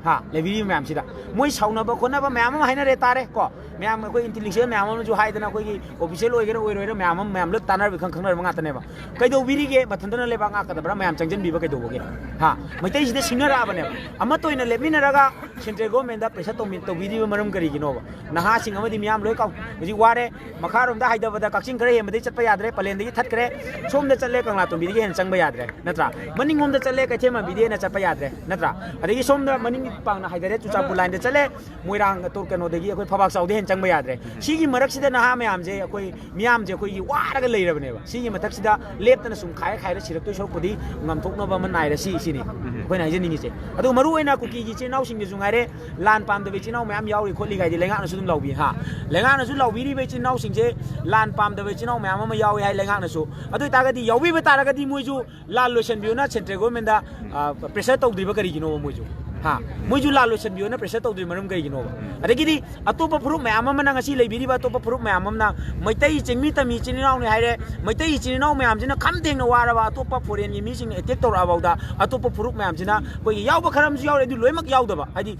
ꯍꯥ? ꯂꯩꯕꯤꯔꯤꯕ ꯃꯌꯥꯝꯁꯤꯗ ꯃꯣꯏ ꯁꯥꯎꯅꯕ ꯈꯣꯠꯅꯕ ꯃꯌꯥꯝ ꯑꯃ ꯍꯥꯏꯅꯔꯦ ꯇꯥꯔꯦ ꯀꯣ꯫ ꯃꯌꯥꯝ ꯑꯩꯈꯣꯏ intellectual ꯃꯌꯥꯝ ꯑꯃꯁꯨ ꯍꯥꯏꯗꯅ ꯑꯩꯈꯣꯏꯒꯤ official ꯑꯣꯏꯒꯦꯔꯥ ꯑꯣꯏꯔꯣꯏꯔꯥ ꯃꯌꯥꯝ ꯑꯃ ꯃꯌꯥꯝ ꯂꯣꯏ ꯇꯥꯟꯅꯔꯕ ꯈꯪ-, ꯈꯪꯅꯔꯕ ꯉꯥꯛꯇꯅꯦꯕ꯫ ꯀꯩꯗꯧꯕꯤꯔꯤꯒꯦ? ꯃꯊꯟꯇꯅ ꯂꯩꯕꯥꯛ ꯉꯥꯛꯀꯗꯕ꯭ꯔꯥ? ꯃꯌꯥꯝ ꯆꯪꯁꯤꯟꯕꯤꯕ ꯀꯩꯗꯧꯕꯒꯦ? ꯍꯥ? ꯃꯩꯇꯩꯁꯤꯗ ꯁꯤꯡꯅꯔꯛꯑꯕꯅꯦꯕ꯫ ꯑꯃꯠꯇ ꯑꯣꯏꯅ ꯂꯦꯞꯃꯤꯟꯅꯔꯒ central government ꯗ pressure ꯇꯧꯃꯤ-, ꯇꯧꯕꯤꯔꯤꯕ ꯃꯔꯝ ꯀꯔꯤꯒꯤꯅꯣꯕ? ꯅꯍꯥꯁꯤꯡ ꯑꯃꯗꯤ ꯃꯤꯌꯥꯝ ꯂꯣꯏ ꯀꯥꯎ-, ꯍꯧꯖꯤꯛ ꯋꯥꯔꯦ꯫ ꯃꯈꯥꯔꯣꯝꯗ ꯍꯥꯏꯊꯕꯗ ꯀꯛꯆꯤꯡ ꯈꯔ ꯍꯦꯟꯕꯗꯒꯤ ꯆꯠꯄ ꯌꯥꯗ꯭ꯔꯦ, ꯄꯂꯦꯟꯗꯒꯤ ꯊꯠꯈ꯭ꯔꯦ꯫ ꯁꯣꯝꯗ ꯆꯠꯂꯦ, ꯀꯪꯂꯥꯇꯣꯝꯕꯤꯗꯒꯤ ꯍꯦꯟꯅ ꯆꯪꯕ ꯌꯥꯗ꯭ꯔꯦ, ꯅꯠꯇ꯭ꯔꯥ? ꯃꯅꯤꯡꯂꯣꯝꯗ ꯆꯠꯂꯦ, ꯀꯩꯊꯦꯜ ꯃꯟꯕꯤꯗꯒꯤ ꯍꯦꯟꯅ ꯆꯠꯄ ꯌꯥꯗ꯭ꯔꯦ, ꯅꯠꯇ꯭ꯔꯥ? ꯑꯗꯒꯤ ꯁꯣꯝꯗ ꯃꯅꯤꯡ ꯄꯥꯡꯅ ꯍꯥꯏꯊꯔꯦ, ꯆꯨꯔꯆꯥꯟꯄꯨꯔ line ꯗ ꯆꯠꯂꯦ, ꯃꯣꯏꯔꯥꯡ ꯇꯣ-, ꯀꯩꯅꯣꯗꯒꯤ ꯑꯩꯈꯣꯏ ꯐꯕꯥꯛ ꯆꯥꯎꯗ ꯍꯦꯟꯅ ꯆꯪꯕ ꯌꯥꯗ꯭ꯔꯦ꯫ ꯁꯤꯒꯤ ꯃꯔꯛꯁꯤꯗ ꯅꯍꯥ ꯃꯌꯥꯝꯁꯦ, ꯑꯩꯈꯣꯏ ꯃꯤꯌꯥꯝꯁꯦ ꯑꯩꯈꯣꯏꯒꯤ ꯋꯥꯔꯒ ꯂꯩꯔꯕꯅꯦꯕ꯫ ꯁꯤꯒꯤ ꯃꯊꯛꯁꯤꯗ ꯂꯦꯞꯇꯅ ꯁꯨꯝ ꯈꯥꯏꯔ ꯈꯥꯏꯔ ꯁꯤꯔꯛꯇꯣꯏ ꯁꯔꯨꯛꯄꯨꯗꯤ ꯉꯝꯊꯣꯛꯅꯕ ꯑꯃ ꯅꯥꯏꯔꯁꯤ ꯁꯤꯅꯤ ꯑꯩꯈꯣꯏꯅ ꯍꯥꯏꯖꯅꯤꯡꯉꯤꯁꯦ꯫ ꯑꯗꯨꯒ ꯃꯔꯨ ꯑꯣꯏꯅ ꯀꯨꯀꯤꯒꯤ ꯏꯆꯤꯜ ꯏꯅꯥꯎꯁꯤꯡꯗꯁꯨ ꯉꯥꯏꯔꯦ, ꯂꯥꯟ ꯄꯥꯝꯗꯕ ꯏꯆꯤꯜ ꯏꯅꯥꯎ ꯃꯌꯥꯝ ꯌꯥꯎꯔꯤ ꯈꯣꯠꯂꯤ ꯍꯥꯏꯗꯤ ꯂꯩꯉꯥꯛꯅꯁꯨ ꯑꯗꯨꯝ ꯂꯥꯎꯕꯤ, ꯍꯥ? ꯂꯩꯉꯥꯛꯅꯁꯨ ꯂꯥꯎꯕꯤꯔꯤꯕ ꯏꯆꯤꯜ ꯏꯅꯥꯎꯁꯤꯡꯁꯦ ꯂꯥꯟ ꯄꯥꯝꯗꯕ ꯏꯆꯤꯜ ꯏꯅꯥꯎ ꯃꯌꯥꯝ ꯑꯃ ꯌꯥꯎꯋꯤ ꯍꯥꯏ ꯂꯩꯉꯥꯛꯅꯁꯨ꯫ ꯑꯗꯨ ꯑꯣꯏꯇꯥꯔꯒꯗꯤ ꯌꯥꯎꯕꯤꯕ ꯇꯥꯔꯒꯗꯤ ꯃꯣꯏꯁꯨ ꯂꯥꯟ ꯂꯣꯏꯁꯤꯟꯕꯤꯌꯨꯅ central government ꯗ, ꯑ, pressure ꯇꯧꯗ꯭ꯔꯤꯕ ꯀꯔꯤꯒꯤꯅꯣꯕ ꯃꯣꯏꯁꯨ? ꯍꯥ? ꯃꯣꯏꯁꯨ ꯂꯥꯟ ꯂꯣꯏꯁꯤꯟꯕꯤꯌꯨꯅ pressure ꯇꯧꯗ꯭ꯔꯤ ꯃꯔꯝ ꯀꯔꯤꯒꯤꯅꯣꯕ? ꯑꯗꯒꯤꯗꯤ ꯑꯇꯣꯞꯄ ꯐꯨꯔꯨꯞ ꯃꯌꯥꯝ ꯑꯃꯅ, ꯉꯁꯤ ꯂꯩꯕꯤꯔꯤꯕ ꯑꯇꯣꯞꯄ ꯐꯨꯔꯨꯞ ꯃꯌꯥꯝ ꯑꯃꯅ ꯃꯩꯇꯩ ꯆꯤꯡꯃꯤ ꯇꯝꯃꯤ ꯏꯆꯤꯟ ꯏꯅꯥꯎꯅꯤ ꯍꯥꯏꯔꯦ, ꯃꯩꯇꯩ ꯏꯆꯤꯟ ꯏꯅꯥꯎ ꯃꯌꯥꯝꯁꯤꯅ ꯈꯝ ꯊꯦꯡꯅ ꯋꯥꯔꯕ ꯑꯇꯣꯞꯄ foreign ꯒꯤ ꯃꯤꯁꯤꯡꯅ attack ꯇꯧꯔꯛꯑꯐꯥꯎꯗ ꯑꯇꯣꯞꯄ ꯐꯨꯔꯨꯞ ꯃꯌꯥꯝꯁꯤꯅ ꯑꯩꯈꯣꯏꯒꯤ ꯌꯥꯎꯕ ꯈꯔ ꯑꯃꯁꯨ ꯌꯥꯎꯔꯦ, ꯑꯗꯨ ꯂꯣꯏꯅꯃꯛ ꯌꯥꯎꯗꯕ, ꯍꯥꯏꯗꯤ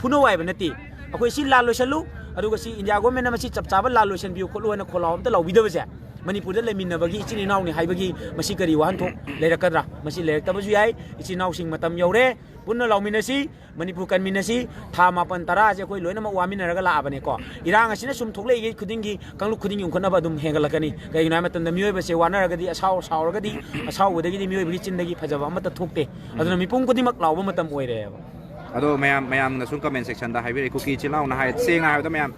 ꯐꯨꯅꯧ ꯍꯥꯏꯕ ꯅꯠꯇꯦ꯫ ꯑꯩꯈꯣꯏ ꯁꯤ ꯂꯥꯟ ꯂꯣꯏꯁꯜꯂꯨ, ꯑꯗꯨꯒ ꯁꯤ India government ꯅ ꯃꯁꯤ ꯆꯞ ꯆꯥꯕ ꯂꯥꯟ ꯂꯣꯏꯁꯟꯕꯤꯌꯨ ꯈꯣꯠꯂꯨ ꯍꯥꯏꯅ ꯈꯣꯜꯂꯥꯎ ꯑꯝꯇ ꯂꯥꯎꯕꯤꯗꯕꯁꯦ, ꯃꯅꯤꯄꯨꯔꯗ ꯂꯩꯃꯤꯟꯅꯕꯒꯤ ꯏꯆꯤꯟ ꯏꯅꯥꯎꯅꯤ ꯍꯥꯏꯕꯒꯤ ꯃꯁꯤ ꯀꯔꯤ ꯋꯥꯍꯟꯊꯣꯛ ꯂꯩꯔꯛꯀꯗ꯭ꯔꯥ? ꯃꯁꯤ ꯂꯩꯔꯛꯇꯕꯁꯨ ꯌꯥꯏ꯫ ꯏꯆꯤꯟ ꯏꯅꯥꯎꯁꯤꯡ ꯃꯇꯝ ꯌꯧꯔꯦ, ꯄꯨꯟꯅ ꯂꯥꯎꯃꯤꯟꯅꯁꯤ, ꯃꯅꯤꯄꯨꯔ ꯀꯟꯃꯤꯟꯅꯁꯤ꯫ ꯊꯥ ꯃꯥꯄꯟ ꯇꯔꯥꯁꯦ ꯑꯩꯈꯣꯏ ꯂꯣꯏꯅꯃꯛ ꯋꯥꯃꯤꯟꯅꯔꯒ ꯂꯥꯛꯑꯕꯅꯤꯀꯣ꯫ ꯏꯔꯥꯡ ꯑꯁꯤꯅ ꯁꯨꯝ ꯊꯣꯛꯂꯛꯏꯉꯩ ꯈꯨꯗꯤꯡꯒꯤ ꯀꯥꯡꯂꯨꯞ ꯈꯨꯗꯤꯡꯒꯤ ꯌꯣꯛꯈꯠꯅꯕ ꯑꯗꯨꯝ ꯍꯦꯟꯒꯠꯂꯛꯀꯅꯤ꯫ ꯀꯩꯒꯤꯅꯣ ꯍꯥꯏꯕ ꯃꯇꯝꯗ ꯃꯤꯑꯣꯏꯕꯁꯦ ꯋꯥꯅꯔꯒꯗꯤ, ꯑꯁꯥꯎ-, ꯁꯥꯎꯔꯒꯗꯤ, ꯑꯁꯥꯎꯕꯗꯒꯤꯗꯤ ꯃꯤꯑꯣꯏꯕꯒꯤ ꯆꯤꯟꯗꯒꯤ ꯐꯖꯕ ꯑꯃꯠꯇ ꯊꯣꯛꯇꯦ꯫ ꯑꯗꯨꯅ ꯃꯤꯄꯨꯝ ꯈꯨꯗꯤꯡꯃꯛ ꯂꯥꯎꯕ ꯃꯇꯝ ꯑꯣꯏꯔꯦꯕ꯫ ꯑꯗꯣ ꯃꯌꯥꯝ, ꯃꯌꯥꯝꯅ ꯁꯨꯝ comment section ꯗ ꯍꯥꯏꯕꯤꯔꯛꯏ, ꯀꯨꯀꯤ ꯏꯆꯤꯜ ꯏꯅꯥꯎꯅ ꯍꯥꯏ, ꯁꯦꯡꯅ ꯍꯥꯏꯕꯗ ꯃꯌꯥꯝ,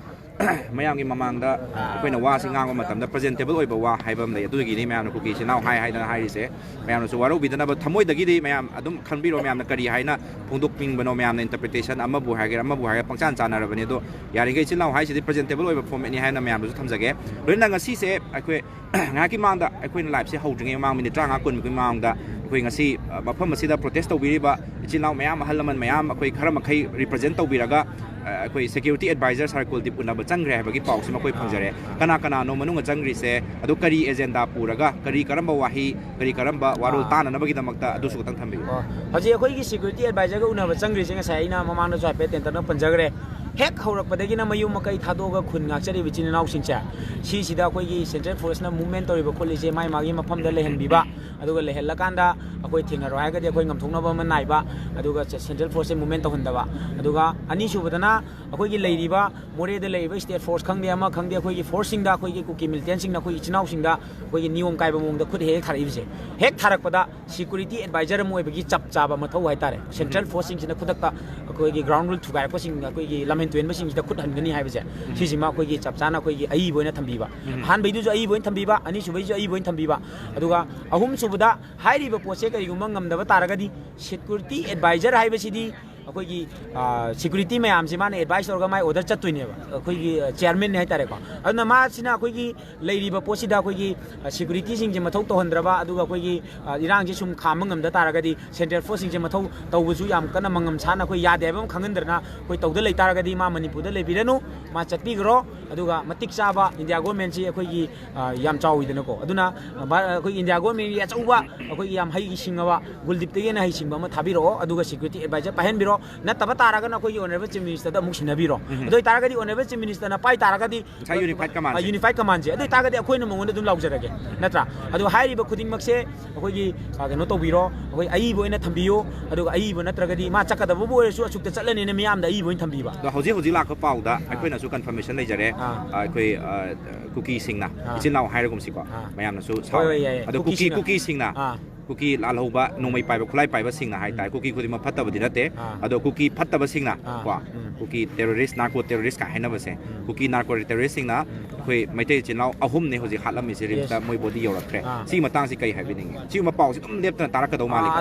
ꯃꯌꯥꯝꯒꯤ ꯃꯃꯥꯡꯗ ꯑꯩꯈꯣꯏꯅ ꯋꯥꯁꯤ ꯉꯥꯡꯕ ꯃꯇꯝꯗ ꯄ꯭ꯔꯖꯦꯟꯇꯦꯕꯜ ꯑꯣꯏꯕ ꯋꯥ ꯍꯥꯏꯕ ꯑꯃ ꯂꯩ꯫ ꯑꯗꯨꯒꯤꯅꯤ ꯃꯌꯥꯝꯅ ꯀꯨꯀꯤ ꯏꯆꯤꯟ ꯏꯅꯥꯎ ꯍꯥꯏ ꯍꯥꯏꯗꯅ ꯍꯥꯏꯔꯤꯁꯦ꯫ ꯃꯌꯥꯝꯅꯁꯨ ꯋꯥꯔꯧꯕꯤꯗꯅꯕ, ꯊꯃꯣꯏꯗꯒꯤꯗꯤ ꯃꯌꯥꯝ ꯑꯗꯨꯝ ꯈꯟꯕꯤꯔꯣ, ꯃꯌꯥꯝꯅ ꯀꯔꯤ ꯍꯥꯏꯅ ꯐꯣꯡꯗꯣꯛꯅꯤꯡꯕꯅꯣ, ꯃꯌꯥꯝꯅ ꯏꯟꯇꯔꯄ꯭ꯔꯤꯇꯦꯁꯟ ꯑꯃꯕꯨ ꯍꯥꯏꯒꯦꯔꯥ ꯑꯃꯕꯨ ꯍꯥꯏꯒꯦꯔꯥ ꯄꯪꯆꯥꯟ ꯆꯥꯟꯅꯔꯕꯅꯤ꯫ ꯑꯗꯣ ꯌꯥꯔꯤꯈꯩ ꯏꯆꯤꯜ ꯏꯅꯥꯎ ꯍꯥꯏꯁꯤꯗꯤ ꯄ꯭ꯔꯖꯦꯟꯇꯦꯕꯜ ꯑꯣꯏꯕ ꯐꯣꯔꯃꯦꯠꯅꯤ ꯍꯥꯏꯅ ꯃꯌꯥꯝꯗꯁꯨ ꯊꯝꯖꯒꯦ꯫ ꯂꯣꯏꯅ ꯉꯁꯤꯁꯦ ꯑꯩꯈꯣꯏ ꯉꯥꯏꯍꯥꯛꯀꯤ ꯃꯥꯡꯗ ꯑꯩꯈꯣꯏꯅ ꯂꯥꯏꯞꯁꯦ ꯍꯧꯗ꯭ꯔꯤꯉꯩ ꯃꯃꯥꯡ, ꯃꯤꯅꯤꯠ ꯇꯔꯥꯃꯉꯥ ꯀꯨꯟꯃꯨꯛꯀꯤ ꯃꯃꯥꯡꯗ ꯑꯩꯈꯣꯏ ꯉꯁꯤ, ꯑ, ꯃꯐꯝ ꯑꯁꯤꯗ ꯄ꯭ꯔꯣꯇꯦꯁ ꯇꯧꯕꯤꯔꯤꯕ ꯏꯆꯤꯜ ꯏꯅꯥꯎ ꯃꯌꯥꯝ, ꯑꯍꯜ ꯂꯃꯟ ꯃꯌꯥꯝ, ꯑꯩꯈꯣꯏ ꯈꯔ ꯃꯈꯩ ꯔꯤꯄ꯭ꯔꯖꯦꯟ ꯇꯧꯕꯤꯔꯒ, ꯑ, ꯑꯩꯈꯣꯏ ꯁꯦꯀ꯭ꯌꯨꯔꯤꯇꯤ ꯑꯦꯗꯚꯥꯏꯖꯔ ꯁꯥꯔ ꯀꯨꯜꯗꯤꯞ ꯎꯅꯕ ꯆꯪꯈ꯭ꯔꯦ ꯍꯥꯏꯕꯒꯤ ꯄꯥꯎꯁꯤꯃ ꯑꯩꯈꯣꯏ ꯐꯪꯖꯔꯦ꯫ ꯑꯥ꯫ ꯀꯅꯥ ꯀꯅꯥꯅꯣ ꯃꯅꯨꯡꯗ ꯆꯪꯈ꯭ꯔꯤꯁꯦ? ꯑꯗꯨ ꯀꯔꯤ ꯑꯦꯖꯦꯟꯗꯥ ꯄꯨꯔꯒ, ꯀꯔꯤ ꯀꯔꯝꯕ ꯋꯥꯍꯩ, ꯀꯔꯤ ꯀꯔꯝꯕ ꯋꯥꯔꯣꯜ ꯑꯥ꯫ ꯇꯥꯅꯅꯕꯒꯤꯗꯃꯛꯇ, ꯑꯗꯨꯁꯨ ꯈꯛꯇꯪ ꯊꯝꯕꯤꯌꯨ꯫ ꯑꯣ, ꯍꯧꯖꯤꯛ ꯑꯩꯈꯣꯏꯒꯤ ꯁꯦꯀ꯭ꯌꯨꯔꯤꯇꯤ ꯑꯦꯗꯚꯥꯏꯖꯔꯒ ꯎꯅꯕ ꯆꯪꯈ꯭ꯔꯤꯁꯦ ꯉꯁꯥꯏ ꯑꯩꯅ ꯃꯃꯥꯡꯗꯁꯨ ꯍꯥꯏꯐꯦꯠ ꯇꯦꯟꯇꯛꯅ ꯄꯟꯖꯈ꯭ꯔꯦ꯫ ꯍꯦꯛ ꯍꯧꯔꯛꯄꯗꯒꯤꯅ ꯃꯌꯨꯝ ꯃꯀꯩ ꯊꯥꯗꯣꯛꯑꯒ ꯈꯨꯟ ꯉꯥꯛꯆꯔꯤꯕ ꯏꯆꯤꯟ ꯏꯅꯥꯎꯁꯤꯡꯁꯦ, ꯁꯤꯁꯤꯗ ꯑꯩꯈꯣꯏꯒꯤ ꯁꯦꯟꯇ꯭ꯔꯦꯜ ꯐꯣꯔꯁꯅ ꯃꯨꯚꯃꯦꯟ ꯇꯧꯔꯤꯕ ꯈꯣꯠꯂꯤꯁꯦ ꯃꯥꯒꯤ ꯃꯥꯒꯤ ꯃꯐꯝꯗ ꯂꯩꯍꯟꯕꯤꯕ, ꯑꯗꯨꯒ ꯂꯩꯍꯜꯂꯀꯥꯟꯗ ꯑꯩꯈꯣꯏ ꯊꯦꯡꯅꯔꯣꯏ ꯍꯥꯏꯔꯒꯗꯤ ꯑꯩꯈꯣꯏ ꯉꯝꯊꯣꯛꯅꯕ ꯑꯃ ꯅꯥꯏꯕ, ꯑꯗꯨꯒ ꯁꯦ-, ꯁꯦꯟꯇ꯭ꯔꯦꯜ ꯐꯣꯔꯁꯁꯦ ꯃꯨꯚꯃꯦꯟ ꯇꯧꯍꯟꯗꯕ꯫ ꯑꯗꯨꯒ ꯑꯅꯤꯁꯨꯕꯗꯅ ꯑꯩꯈꯣꯏꯒꯤ ꯂꯩꯔꯤꯕ ꯃꯣꯔꯦꯗ ꯂꯩꯔꯤꯕ ꯁ꯭ꯇꯦꯠ ꯐꯣꯔꯁ ꯈꯪꯗꯦ, ꯑꯃ ꯈꯪꯗꯦ, ꯑꯩꯈꯣꯏꯒꯤ ꯐꯣꯔꯁꯁꯤꯡꯗ, ꯑꯩꯈꯣꯏꯒꯤ ꯀꯨꯀꯤ ꯃꯤꯂꯤꯇꯦꯟꯁꯤꯡꯅ ꯑꯩꯈꯣꯏꯒꯤ ꯏꯆꯤꯟ ꯏꯅꯥꯎꯁꯤꯡꯗ ꯑꯩꯈꯣꯏꯒꯤ ꯅꯤꯌꯣꯝ ꯀꯥꯏꯕ ꯃꯑꯣꯡꯗ ꯈꯨꯠ ꯍꯦꯛ ꯍꯦꯛ ꯊꯥꯔꯛꯏꯕꯁꯦ, ꯍꯦꯛ ꯊꯥꯔꯛꯄꯗ ꯁꯦꯀ꯭ꯌꯨꯔꯤꯇꯤ ꯑꯦꯗꯚꯥꯏꯖꯔ ꯑꯃ ꯑꯣꯏꯕꯒꯤ ꯆꯞ ꯆꯥꯕ ꯃꯊꯧ ꯍꯥꯏꯇꯥꯔꯦ꯫ ꯁꯦꯟꯇ꯭ꯔꯦꯜ ꯎꯝ꯫ ꯐꯣꯔꯁꯁꯤꯡꯁꯤꯅ ꯈꯨꯗꯛꯇ ꯑꯩꯈꯣꯏꯒꯤ ꯒ꯭ꯔꯥꯎꯟ ꯔꯨꯜ ꯊꯨꯒꯥꯏꯔꯛꯄꯁꯤꯡ, ꯑꯩꯈꯣꯏꯒꯤ ꯂꯝꯍꯦꯟ ꯇꯨꯍꯦꯟꯕꯁꯤꯡꯁꯤꯗ ꯈꯨꯠ ꯍꯟꯒꯅꯤ ꯍꯥꯏꯕꯁꯦ, ꯎꯝ꯫ ꯁꯤꯁꯤꯃ ꯑꯩꯈꯣꯏꯒꯤ ꯆꯞ ꯆꯥꯅ ꯑꯩꯈꯣꯏꯒꯤ ꯑꯏꯕ ꯑꯣꯏꯅ ꯊꯝꯕꯤꯕ꯫ ꯎꯝ꯫ ꯑꯍꯥꯟꯕꯩꯗꯨꯁꯨ ꯑꯏꯕ ꯑꯣꯏꯅ ꯊꯝꯕꯤꯕ, ꯑꯅꯤꯁꯨꯕꯩꯁꯨ ꯑꯏꯕ ꯑꯣꯏꯅ ꯊꯝꯕꯤꯕ꯫ ꯑꯗꯨꯒ ꯑꯍꯨꯝꯁꯨꯕꯗ ꯍꯥꯏꯔꯤꯕ ꯄꯣꯠꯁꯦ ꯀꯔꯤꯒꯨꯝꯕ ꯉꯝꯗꯕ ꯇꯥꯔꯒꯗꯤ ꯁꯦꯀ꯭ꯌꯨꯔꯤꯇꯤ ꯑꯦꯗꯚꯥꯏꯖꯔ ꯍꯥꯏꯕꯁꯤꯗꯤ ꯑꯩꯈꯣꯏꯒꯤ, ꯑ, ꯁꯦꯀ꯭ꯌꯨꯔꯤꯇꯤ ꯃꯌꯥꯝꯁꯦ ꯃꯥꯅ ꯑꯦꯗꯚꯥꯏꯁ ꯇꯧꯔꯒ ꯃꯥꯏ ꯑꯣꯔꯗꯔ ꯆꯠꯇꯣꯏꯅꯦꯕ꯫ ꯑꯩꯈꯣꯏꯒꯤ, ꯑ, ꯆꯤꯌꯥꯔꯃꯦꯟꯅꯤ ꯍꯥꯏꯇꯥꯔꯦꯀꯣ꯫ ꯑꯗꯨꯅ ꯃꯥꯁꯤꯅ ꯑꯩꯈꯣꯏꯒꯤ ꯂꯩꯔꯤꯕ ꯄꯣꯠꯁꯤꯗ ꯑꯩꯈꯣꯏꯒꯤ, ꯑ, ꯁꯦꯀ꯭ꯌꯨꯔꯤꯇꯤꯁꯤꯡꯁꯦ ꯃꯊꯧ ꯇꯧꯍꯟꯗ꯭ꯔꯕ, ꯑꯗꯨꯒ ꯑꯩꯈꯣꯏꯒꯤ, ꯑ, ꯏꯔꯥꯡꯁꯦ ꯁꯨꯝ ꯈꯥꯝꯕ ꯉꯝꯗ ꯇꯥꯔꯒꯗꯤ ꯁꯦꯟꯇ꯭ꯔꯦꯜ ꯐꯣꯔꯁꯁꯤꯡꯁꯦ ꯃꯊꯧ ꯇꯧꯕꯁꯨ ꯌꯥꯝ ꯀꯟꯅ ꯃꯉꯝ ꯁꯥꯅ ꯑꯩꯈꯣꯏ ꯌꯥꯗꯦ ꯍꯥꯏꯕ ꯑꯃ ꯈꯪꯍꯟꯗꯅ ꯑꯩꯈꯣꯏ ꯇꯧꯗ ꯂꯩꯇꯥꯔꯒꯗꯤ ꯃꯥ ꯃꯅꯤꯄꯨꯔꯗ ꯂꯩꯕꯤꯔꯅꯨ, ꯃꯥ ꯆꯠꯄꯤꯈ꯭ꯔꯣ꯫ ꯑꯗꯨꯒ ꯃꯇꯤꯛ ꯆꯥꯕ ꯏꯟꯗꯤꯌꯥ ꯒꯣꯔꯃꯦꯟꯁꯤ ꯑꯩꯈꯣꯏꯒꯤ, ꯑ, ꯌꯥꯝ ꯆꯥꯎꯋꯤꯗꯅꯀꯣ꯫ ꯑꯗꯨꯅ, ꯑ, ꯚꯥꯔ-, ꯑꯩꯈꯣꯏꯒꯤ ꯏꯟꯗꯤꯌꯥ ꯒꯣꯔꯃꯦꯟꯒꯤ ꯑꯆꯧꯕ ꯑꯩꯈꯣꯏꯒꯤ ꯌꯥꯝ ꯍꯩꯁꯤꯡꯉꯕ ꯀꯨꯜꯗꯤꯞꯇꯒꯤ ꯍꯦꯟꯅ ꯍꯩꯁꯤꯡꯕ ꯑꯃ ꯊꯥꯕꯤꯔꯛꯑꯣ, ꯑꯗꯨꯒ ꯁꯦꯀ꯭ꯌꯨꯔꯤꯇꯤ ꯑꯦꯗꯚꯥꯏꯖꯔ ꯄꯥꯏꯍꯟꯕꯤꯔꯣ꯫ ꯅꯠꯇꯕ ꯇꯥꯔꯒꯅ ꯑꯩꯈꯣꯏꯒꯤ ꯑꯣꯅꯔꯦꯕꯜ ꯆꯤꯐ ꯃꯤꯅꯤꯁꯇꯔꯗ ꯑꯃꯨꯛ ꯁꯤꯟꯅꯕꯤꯔꯣ꯫ ꯎꯝ꯫ ꯑꯗꯨ ꯑꯣꯏꯇꯥꯔꯒꯗꯤ ꯑꯣꯅꯔꯦꯕꯜ ꯆꯤꯐ ꯃꯤꯅꯤꯁꯇꯔꯅ ꯄꯥꯏ ꯇꯥꯔꯒꯗꯤ ꯉꯁꯥꯏ ꯌꯨꯅꯤꯐꯥꯏꯠ ꯀꯃꯥꯟꯁꯦ꯫ ꯑ, ꯌꯨꯅꯤꯐꯥꯏꯠ ꯀꯃꯥꯟꯁꯦ꯫ ꯑꯗꯨ ꯑꯣꯏꯇꯥꯔꯒꯗꯤ ꯑꯩꯈꯣꯏꯅ ꯃꯉꯣꯟꯗ ꯑꯗꯨꯝ ꯂꯥꯎꯖꯔꯒꯦ, ꯅꯠꯇ꯭ꯔꯥ? ꯑꯗꯨ ꯍꯥꯏꯔꯤꯕ ꯈꯨꯗꯤꯡꯃꯛꯁꯦ ꯑꯩꯈꯣꯏꯒꯤ, ꯑ, ꯀꯩꯅꯣ ꯇꯧꯕꯤꯔꯣ, ꯑꯩꯈꯣꯏ ꯑꯏꯕ ꯑꯣꯏꯅ ꯊꯝꯕꯤꯌꯨ꯫ ꯑꯗꯨꯒ ꯑꯏꯕ ꯅꯠꯇ꯭ꯔꯒꯗꯤ ꯃꯥ ꯆꯠꯀꯗꯕꯕꯨ ꯑꯣꯏꯔꯁꯨ ꯑꯆꯨꯛꯇ ꯆꯠꯂꯅꯤꯅ ꯃꯤꯌꯥꯝꯗ ꯑꯏꯕ ꯑꯣꯏꯅ ꯊꯝꯕꯤꯕ꯫ ꯑꯗꯣ ꯍꯧꯖꯤꯛ ꯍꯧꯖꯤꯛ ꯂꯥꯛꯄ ꯄꯥꯎꯗ ꯑꯥ꯫ ꯑꯩꯈꯣꯏꯅꯁꯨ ꯀꯟꯐꯔꯃꯦꯁꯟ ꯂꯩꯖꯔꯦ꯫ ꯑꯥ꯫ ꯑ, ꯑꯩꯈꯣꯏ, ꯑ, ꯀꯨꯀꯤꯁꯤꯡꯅ, ꯑꯥ꯫ ꯏꯆꯤꯜ ꯏꯅꯥꯎ ꯍꯥꯏꯔꯒꯨꯝꯁꯤꯀꯣ, ꯑꯥ꯫ ꯃꯌꯥꯝꯅꯁꯨ ꯍꯣꯏ, ꯍꯣꯏ, ꯁꯥꯎ-, ꯌꯥꯏ, ꯌꯥꯏ꯫ ꯑꯗꯣ ꯀꯨꯀꯤ, ꯀꯨꯀꯤꯁꯤꯡꯅ꯫ ꯀꯨꯀꯤꯁꯤꯡꯅ ꯑꯥ꯫ ꯀꯨꯀꯤ ꯂꯥꯜꯍꯧꯕ, ꯅꯣꯡꯃꯩ ꯄꯥꯏꯕ, ꯈꯨꯠꯂꯥꯏ ꯄꯥꯏꯕꯁꯤꯡꯅ ꯍꯥꯏꯇꯥꯔꯦ, ꯀꯨꯀꯤ ꯈꯨꯗꯤꯡꯃꯛ ꯐꯠꯇꯕꯗꯤ ꯅꯠꯇꯦ꯫ ꯑꯥ꯫ ꯑꯗꯣ ꯀꯨꯀꯤ ꯐꯠꯇꯕꯁꯤꯡꯅ, ꯑꯥ, ꯀꯣ, ꯎꯝ꯫ ꯀꯨꯀꯤ terrorist, narco terrorist ꯀꯥꯏ ꯍꯥꯏꯅꯕꯁꯦ, ꯎꯝ꯫ ꯀꯨꯀꯤ narco terrorist ꯁꯤꯡꯅ ꯑꯩꯈꯣꯏ ꯃꯩꯇꯩ ꯏꯆꯤꯜ ꯏꯅꯥꯎ ꯑꯍꯨꯝꯅꯦ ꯍꯧꯖꯤꯛ ꯍꯥꯠꯂꯝꯃꯤꯁꯦ, ꯔꯤꯝꯁꯇ, yes, ꯃꯣꯏ body ꯌꯧꯔꯛꯈ꯭ꯔꯦ꯫ ꯑꯥ꯫ ꯁꯤꯒꯤ ꯃꯇꯥꯡꯁꯤ ꯀꯩ ꯍꯥꯏꯕꯤꯅꯤꯡꯉꯤ? ꯁꯤꯒꯨꯝꯕ ꯄꯥꯎꯁꯤ ꯑꯗꯨꯝ ꯂꯦꯞꯇꯅ ꯇꯥꯔꯛꯀꯗꯧ ꯃꯥꯜꯂꯤ꯫ ꯑꯥ,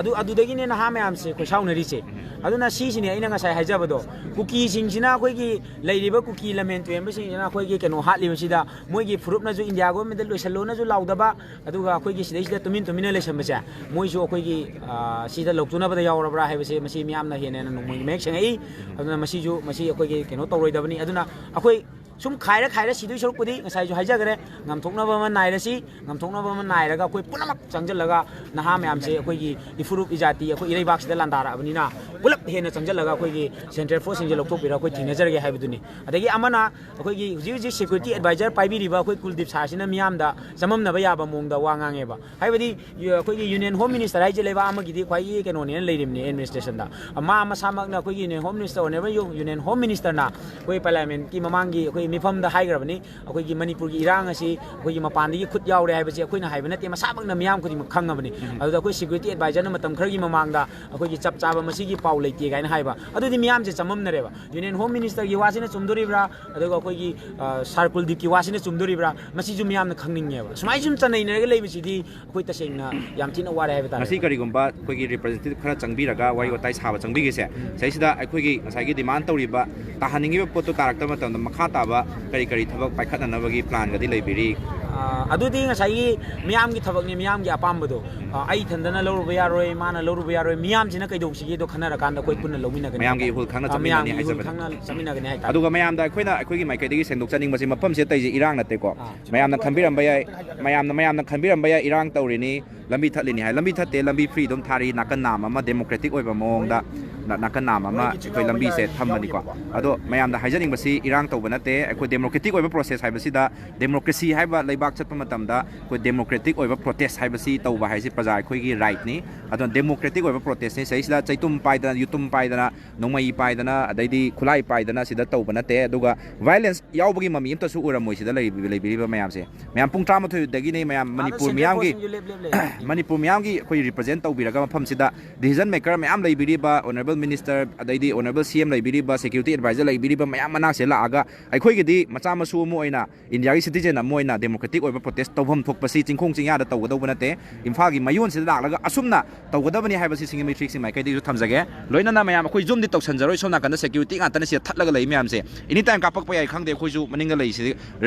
ꯑꯗꯨ, ꯑꯗꯨꯗꯒꯤꯅꯦ ꯅꯍꯥ ꯃꯌꯥꯝꯁꯦ ꯑꯩꯈꯣꯏ ꯁꯥꯎꯅꯔꯤꯁꯦ꯫ ꯎꯝ꯫ ꯑꯗꯨꯅ ꯁꯤꯁꯤꯅꯦ ꯑꯩꯅ ꯉꯁꯥꯏ ꯍꯥꯏꯖꯕꯗꯣ, ꯀꯨꯀꯤꯁꯤꯡꯁꯤꯅ, ꯑꯩꯈꯣꯏꯒꯤ ꯂꯩꯔꯤꯕ ꯀꯨꯀꯤ ꯂꯝꯍꯦꯟ ꯇꯨꯍꯦꯟꯕꯁꯤꯡꯁꯤꯅ ꯑꯩꯈꯣꯏꯒꯤ ꯀꯩꯅꯣ ꯍꯥꯠꯂꯤꯕꯁꯤꯗ, ꯃꯣꯏꯒꯤ ꯐꯨꯔꯨꯞꯅꯁꯨ ꯏꯟꯗꯤꯌꯥ government ꯇ ꯂꯣꯏꯁꯜꯂꯣꯅꯁꯨ ꯂꯥꯎꯗꯕ, ꯑꯗꯨꯒ ꯑꯩꯈꯣꯏꯒꯤ ꯁꯤꯗꯩꯁꯤꯗ ꯇꯨꯃꯤꯟ ꯇꯨꯃꯤꯟꯅ ꯂꯩꯁꯟꯕꯁꯦ, ꯃꯣꯏꯁꯨ ꯑꯩꯈꯣꯏꯒꯤ, ꯑ, ꯁꯤꯗ ꯂꯧꯊꯣꯛꯅꯕꯗ ꯌꯥꯎꯔꯕ꯭ꯔꯥ ꯍꯥꯏꯕꯁꯦ, ꯃꯁꯤ ꯃꯤꯌꯥꯝꯅ ꯍꯦꯟꯅ ꯍꯦꯟꯅ ꯅꯣꯡꯃꯒꯤ ꯃꯌꯦꯛ ꯁꯦꯡꯉꯛꯏ꯫ ꯑꯗꯨꯅ ꯃꯁꯤꯁꯨ, ꯃꯁꯤ ꯑꯩꯈꯣꯏꯒꯤ ꯀꯩꯅꯣ ꯇꯧꯔꯣꯏꯗꯕꯅꯤ꯫ ꯑꯗꯨꯅ ꯑꯩꯈꯣꯏ ꯁꯨꯝ ꯈꯥꯏꯔ ꯈꯥꯏꯔ ꯁꯤꯗꯣꯏ ꯁꯔꯨꯛꯄꯨꯗꯤ, ꯉꯁꯥꯏꯁꯨ ꯍꯥꯏꯖꯈ꯭ꯔꯦ, ꯉꯝꯊꯣꯛꯅꯕ ꯑꯃ ꯅꯥꯏꯔꯁꯤ, ꯉꯝꯊꯣꯛꯅꯕ ꯑꯃ ꯅꯥꯏꯔꯒ ꯑꯩꯈꯣꯏ ꯄꯨꯝꯅꯃꯛ ꯆꯪꯁꯤꯜꯂꯒ, ꯅꯍꯥ ꯃꯌꯥꯝꯁꯦ, ꯑꯩꯈꯣꯏꯒꯤ ꯏꯐꯨꯔꯨꯞ ꯏꯖꯥꯇꯤ, ꯑꯩꯈꯣꯏ ꯏꯔꯩꯕꯥꯛꯁꯤꯗ ꯂꯥꯟꯗꯥꯔꯛꯑꯕꯅꯤꯅ, ꯄꯨꯂꯞ ꯍꯦꯟꯅ ꯆꯪꯁꯤꯜꯂꯒ ꯑꯩꯈꯣꯏꯒꯤ central force ꯁꯤꯡꯁꯦ ꯂꯧꯊꯣꯛꯄꯤꯔꯒ ꯑꯩꯈꯣꯏ ꯊꯦꯡꯅꯖꯔꯒꯦ ꯍꯥꯏꯕꯗꯨꯅꯤ꯫ ꯑꯗꯒꯤ ꯑꯃꯅ, ꯑꯩꯈꯣꯏꯒꯤ ꯍꯧꯖꯤꯛ ꯍꯧꯖꯤꯛ security adviser ꯄꯥꯏꯕꯤꯔꯤꯕ ꯑꯩꯈꯣꯏ ꯀꯨꯜꯗꯤꯞ ꯁꯥꯔꯁꯤꯅ ꯃꯤꯌꯥꯝꯗ ꯆꯃꯝꯅꯕ ꯌꯥꯕ ꯃꯑꯣꯡꯗ ꯋꯥ ꯉꯥꯡꯉꯦꯕ꯫ ꯍꯥꯏꯕꯗꯤ, ꯌꯨ-, ꯑꯩꯈꯣꯏꯒꯤ Union Home Minister ꯍꯥꯏꯁꯦ ꯂꯩꯕꯥꯛ ꯑꯃꯒꯤꯗꯤ ꯈ꯭ꯋꯥꯏꯒꯤ ꯀꯩꯅꯣꯅꯦꯅ ꯂꯩꯔꯤꯕꯅꯤ, administration ꯗ꯫ ꯃꯥ ꯃꯁꯥꯃꯛꯅ ꯑꯩꯈꯣꯏꯒꯤ Union Home Minister, Honourable Union Home Minister ꯅ ꯑꯩꯈꯣꯏ Parliament ꯀꯤ ꯃꯃꯥꯡꯒꯤ ꯑꯩꯈꯣꯏ ꯃꯤꯐꯝꯗ ꯍꯥꯏꯈ꯭ꯔꯕꯅꯤ, ꯑꯩꯈꯣꯏꯒꯤ ꯃꯅꯤꯄꯨꯔꯒꯤ ꯏꯔꯥꯡ ꯑꯁꯤ ꯑꯩꯈꯣꯏꯒꯤ ꯃꯄꯥꯟꯗꯒꯤ ꯈꯨꯠ ꯌꯥꯎꯔꯦ ꯍꯥꯏꯕꯁꯤ ꯑꯩꯈꯣꯏꯅ ꯍꯥꯏꯕ ꯅꯠꯇꯦ, ꯃꯁꯥꯃꯛꯅ ꯃꯤꯌꯥꯝ ꯈꯨꯗꯤꯡꯃꯛ ꯈꯪꯉꯕꯅꯤ꯫ ꯎꯝ꯫ ꯑꯗꯨꯗ ꯑꯩꯈꯣꯏ security adviser ꯅ ꯃꯇꯝ ꯈꯔꯒꯤ ꯃꯃꯥꯡꯗ ꯑꯩꯈꯣꯏꯒꯤ ꯆꯞ ꯆꯥꯕ ꯃꯁꯤꯒꯤ ꯄꯥꯎ ꯂꯩꯇꯦ ꯀꯥꯏꯅ ꯍꯥꯏꯕ, ꯑꯗꯨꯗꯤ ꯃꯤꯌꯥꯝꯁꯦ ꯆꯃꯝꯅꯔꯦꯕ꯫ Union Home Minister ꯒꯤ ꯋꯥꯁꯤꯅ ꯆꯨꯝꯗꯣꯔꯤꯕ꯭ꯔꯥ, ꯑꯗꯨꯒ ꯑꯩꯈꯣꯏꯒꯤ, ꯑ, ꯁꯥꯔ ꯀꯨꯜꯗꯤꯞꯀꯤ ꯋꯥꯁꯤꯅ ꯆꯨꯝꯗꯣꯔꯤꯕ꯭ꯔꯥ, ꯃꯁꯤꯁꯨ ꯃꯤꯌꯥꯝꯅ ꯈꯪꯅꯤꯡꯉꯦꯕ꯫ ꯁꯨꯃꯥꯏꯅ ꯁꯨꯝ ꯆꯅꯩꯅꯔꯒ ꯂꯩꯕꯁꯤꯗꯤ ꯑꯩꯈꯣꯏ ꯇꯁꯦꯡꯅ ꯌꯥꯝ ꯊꯤꯅ ꯋꯥꯔꯦ ꯍꯥꯏꯕ ꯇꯥꯔꯦ꯫ ꯉꯁꯤ ꯀꯔꯤꯒꯨꯝꯕ ꯑꯩꯈꯣꯏꯒꯤ representative ꯈꯔ ꯆꯪꯕꯤꯔꯒ ꯋꯥꯔꯤ ꯋꯥꯇꯥꯏ ꯁꯥꯕ ꯆꯪꯕꯤꯒꯤꯁꯦ, ꯎꯝ꯫ ꯁꯤꯗꯩꯁꯤꯗ ꯑꯩꯈꯣꯏꯒꯤ ꯉꯁꯥꯏꯒꯤ demand ꯇꯧꯔꯤꯕ, ꯇꯥꯍꯟꯅꯤꯡꯉꯤꯕ ꯄꯣꯠꯇꯣ ꯇꯥꯔꯛꯇꯕ ꯃꯇꯝꯗ ꯃꯈꯥ ꯇꯥꯕ ꯀꯔꯤ ꯀꯔꯤ ꯊꯕꯛ ꯄꯥꯏꯈꯠꯅꯅꯕꯒꯤ plan ꯒꯗꯤ ꯂꯩꯕꯤꯔꯤ? ꯑ, ꯑꯗꯨꯗꯤ ꯉꯁꯥꯏꯒꯤ ꯃꯤꯌꯥꯝꯒꯤ ꯊꯕꯛꯅꯤ, ꯃꯤꯌꯥꯝꯒꯤ ꯑꯄꯥꯝꯕꯗꯣ꯫ ꯎꯝ꯫ ꯑ, ꯑꯩ ꯏꯊꯟꯗꯅ ꯂꯧꯔꯨꯕ ꯌꯥꯔꯣꯏ, ꯃꯥꯅ ꯂꯧꯔꯨꯕ ꯌꯥꯔꯣꯏ, ꯃꯤꯌꯥꯝꯁꯤꯅ ꯀꯩꯗꯧꯁꯤꯒꯦꯗꯣ ꯈꯟꯅꯔꯀꯥꯟꯗ ꯑꯩꯈꯣꯏ ꯄꯨꯟꯅ ꯂꯧꯃꯤꯟꯅꯒꯅꯤ ꯃꯌꯥꯝꯒꯤ ꯍꯥꯏꯇꯥꯔꯦ꯫ ꯏꯍꯨꯜ ꯈꯪꯅ ꯑ, ꯆꯠꯃꯤꯟꯅꯅꯤ ꯃꯌꯥꯝꯒꯤ ꯏꯍꯨꯜ ꯍꯥꯏꯖꯕꯅꯤ꯫ ꯈꯪꯅ ꯆꯠꯃꯤꯟꯅꯒꯅꯤ ꯍꯥꯏꯇꯥꯔꯦ꯫ ꯑꯗꯨꯒ ꯃꯌꯥꯝꯗ ꯑꯩꯈꯣꯏꯅ ꯑꯩꯈꯣꯏꯒꯤ ꯃꯥꯏꯀꯩꯗꯒꯤ ꯁꯦꯡꯗꯣꯛꯆꯅꯤꯡꯕꯁꯦ, ꯃꯐꯝꯁꯤꯗ ꯇꯧꯔꯤꯁꯦ ꯏꯔꯥꯡ ꯅꯠꯇꯦꯀꯣ꯫ ꯑꯥ꯫ ꯃꯌꯥꯝꯅ ꯈꯟꯕꯤꯔꯝꯕ ꯌꯥꯏ, ꯃꯌꯥꯝꯅ, ꯃꯌꯥꯝꯅ ꯈꯟꯕꯤꯔꯝꯕ ꯌꯥꯏ, ꯏꯔꯥꯡ ꯇꯧꯔꯤꯅꯤ, ꯂꯝꯕꯤ ꯊꯠꯂꯤꯅꯤ ꯍꯥꯏ꯫ ꯂꯝꯕꯤ ꯊꯠꯇꯦ, ꯂꯝꯕꯤ free ꯑꯗꯨꯝ ꯊꯥꯔꯤ, ꯅꯥꯀꯟ ꯅꯥꯝ ꯑꯃ democratic ꯑꯣꯏꯕ ꯃꯑꯣꯡꯗ, ꯅ-, ꯅꯥꯀꯟ ꯅꯥꯝ ꯑꯃ ꯑꯩꯈꯣꯏ ꯂꯝꯕꯤꯁꯦ ꯊꯝꯕꯅꯤꯀꯣ꯫ ꯑꯗꯣ ꯃꯌꯥꯝꯗ ꯍꯥꯏꯖꯅꯤꯡꯕꯁꯤ, ꯏꯔꯥꯡ ꯇꯧꯕ ꯅꯠꯇꯦ, ꯑꯩꯈꯣꯏ democratic ꯑꯣꯏꯕ process ꯍꯥꯏꯕꯁꯤꯗ, democracy ꯍꯥꯏꯕ ꯂꯩꯕꯥꯛ ꯆꯠꯄ ꯃꯇꯝꯗ ꯑꯩꯈꯣꯏ democratic ꯑꯣꯏꯕ protest ꯍꯥꯏꯕꯁꯤ ꯇꯧꯕ ꯍꯥꯏꯁꯤ ꯄ꯭ꯔꯖꯥ ꯑꯩꯈꯣꯏꯒꯤ right ꯅꯤ꯫ ꯑꯗꯨꯅ democratic ꯑꯣꯏꯕ protest ꯅꯤ꯫ ꯁꯤꯗꯩꯁꯤꯗ ꯆꯩꯇꯨꯝ ꯄꯥꯏꯗꯅ, ꯌꯨꯇꯨꯝ ꯄꯥꯏꯗꯅ, ꯅꯣꯡꯃꯩ ꯄꯥꯏꯗꯅ, ꯑꯗꯩꯗꯤ ꯈꯨꯠꯂꯥꯏ ꯄꯥꯏꯗꯅ ꯁꯤꯗ ꯇꯧꯕ ꯅꯠꯇꯦ꯫ ꯑꯗꯨꯒ violence ꯌꯥꯎꯕꯒꯤ ꯃꯃꯤ ꯑꯝꯇꯁꯨ ꯎꯔꯝꯃꯣꯏ ꯁꯤꯗ ꯂꯩꯔꯤꯕ, ꯂꯩꯕꯤꯔꯤꯕ ꯃꯌꯥꯝꯁꯦ꯫ ꯃꯌꯥꯝ ꯄꯨꯡ ꯇꯔꯥꯃꯥꯊꯣꯏꯗꯒꯤꯅꯦ ꯃꯌꯥꯝ ꯑꯥꯗ ꯃꯅꯤꯄꯨꯔ central ꯃꯤꯌꯥꯝꯒꯤ force ꯁꯤꯡꯁꯨ ꯂꯦꯞ, ꯂꯦꯞ ꯂꯩ꯫ ꯃꯅꯤꯄꯨꯔ ꯃꯤꯌꯥꯝꯒꯤ ꯑꯩꯈꯣꯏ represent ꯇꯧꯕꯤꯔꯒ ꯃꯐꯝꯁꯤꯗ decision maker ꯃꯌꯥꯝ ꯂꯩꯕꯤꯔꯤꯕ, honourable minister, ꯑꯗꯩꯗꯤ honourable C M ꯂꯩꯕꯤꯔꯤꯕ, security advisor ꯂꯩꯕꯤꯔꯤꯕ ꯃꯌꯥꯝ ꯃꯅꯥꯛꯁꯤꯗ ꯂꯥꯛꯑꯒ ꯑꯩꯈꯣꯏꯒꯤꯗꯤ ꯃꯆꯥ ꯃꯁꯨ ꯑꯃ ꯑꯣꯏꯅ, ꯏꯟꯗꯤꯌꯥꯒꯤ citizen ꯑꯃ ꯑꯣꯏꯅ democratic ꯑꯣꯏꯕ protest ꯇꯧꯐꯝ ꯊꯣꯛꯄꯁꯤ ꯆꯤꯡꯈꯣꯡ ꯆꯤꯡꯌꯥꯗ ꯇꯧꯒꯗꯧꯕ ꯅꯠꯇꯦ꯫ ꯏꯝꯐꯥꯜꯒꯤ ꯃꯌꯣꯟꯁꯤꯗ ꯂꯥꯛꯂꯒ ꯑꯁꯨꯝꯅ ꯇꯧꯒꯗꯕꯅꯤ ꯍꯥꯏꯕꯁꯤ ꯁꯤꯡꯖꯃꯩ ꯊ꯭ꯔꯤ ꯁꯤꯛꯁ ꯃꯥꯏꯀꯩꯗꯒꯤꯁꯨ ꯊꯝꯖꯒꯦ꯫ ꯂꯣꯏꯅꯅ ꯃꯌꯥꯝ ꯑꯩꯈꯣꯏ zoom ꯗꯤ ꯇꯧꯁꯟꯖꯔꯣꯏ, ꯁꯣꯝ ꯅꯥꯀꯟꯗ security ꯉꯥꯛꯇꯅ ꯁꯤꯗ ꯊꯠꯂꯒ ꯂꯩ ꯃꯌꯥꯝꯁꯦ꯫ Any time ꯀꯥꯞꯄꯛꯄ ꯌꯥꯏ, ꯈꯪꯗꯦ, ꯑꯩꯈꯣꯏꯁꯨ ꯃꯅꯤꯡꯗ ꯂꯩꯔꯤꯁꯤꯗꯤ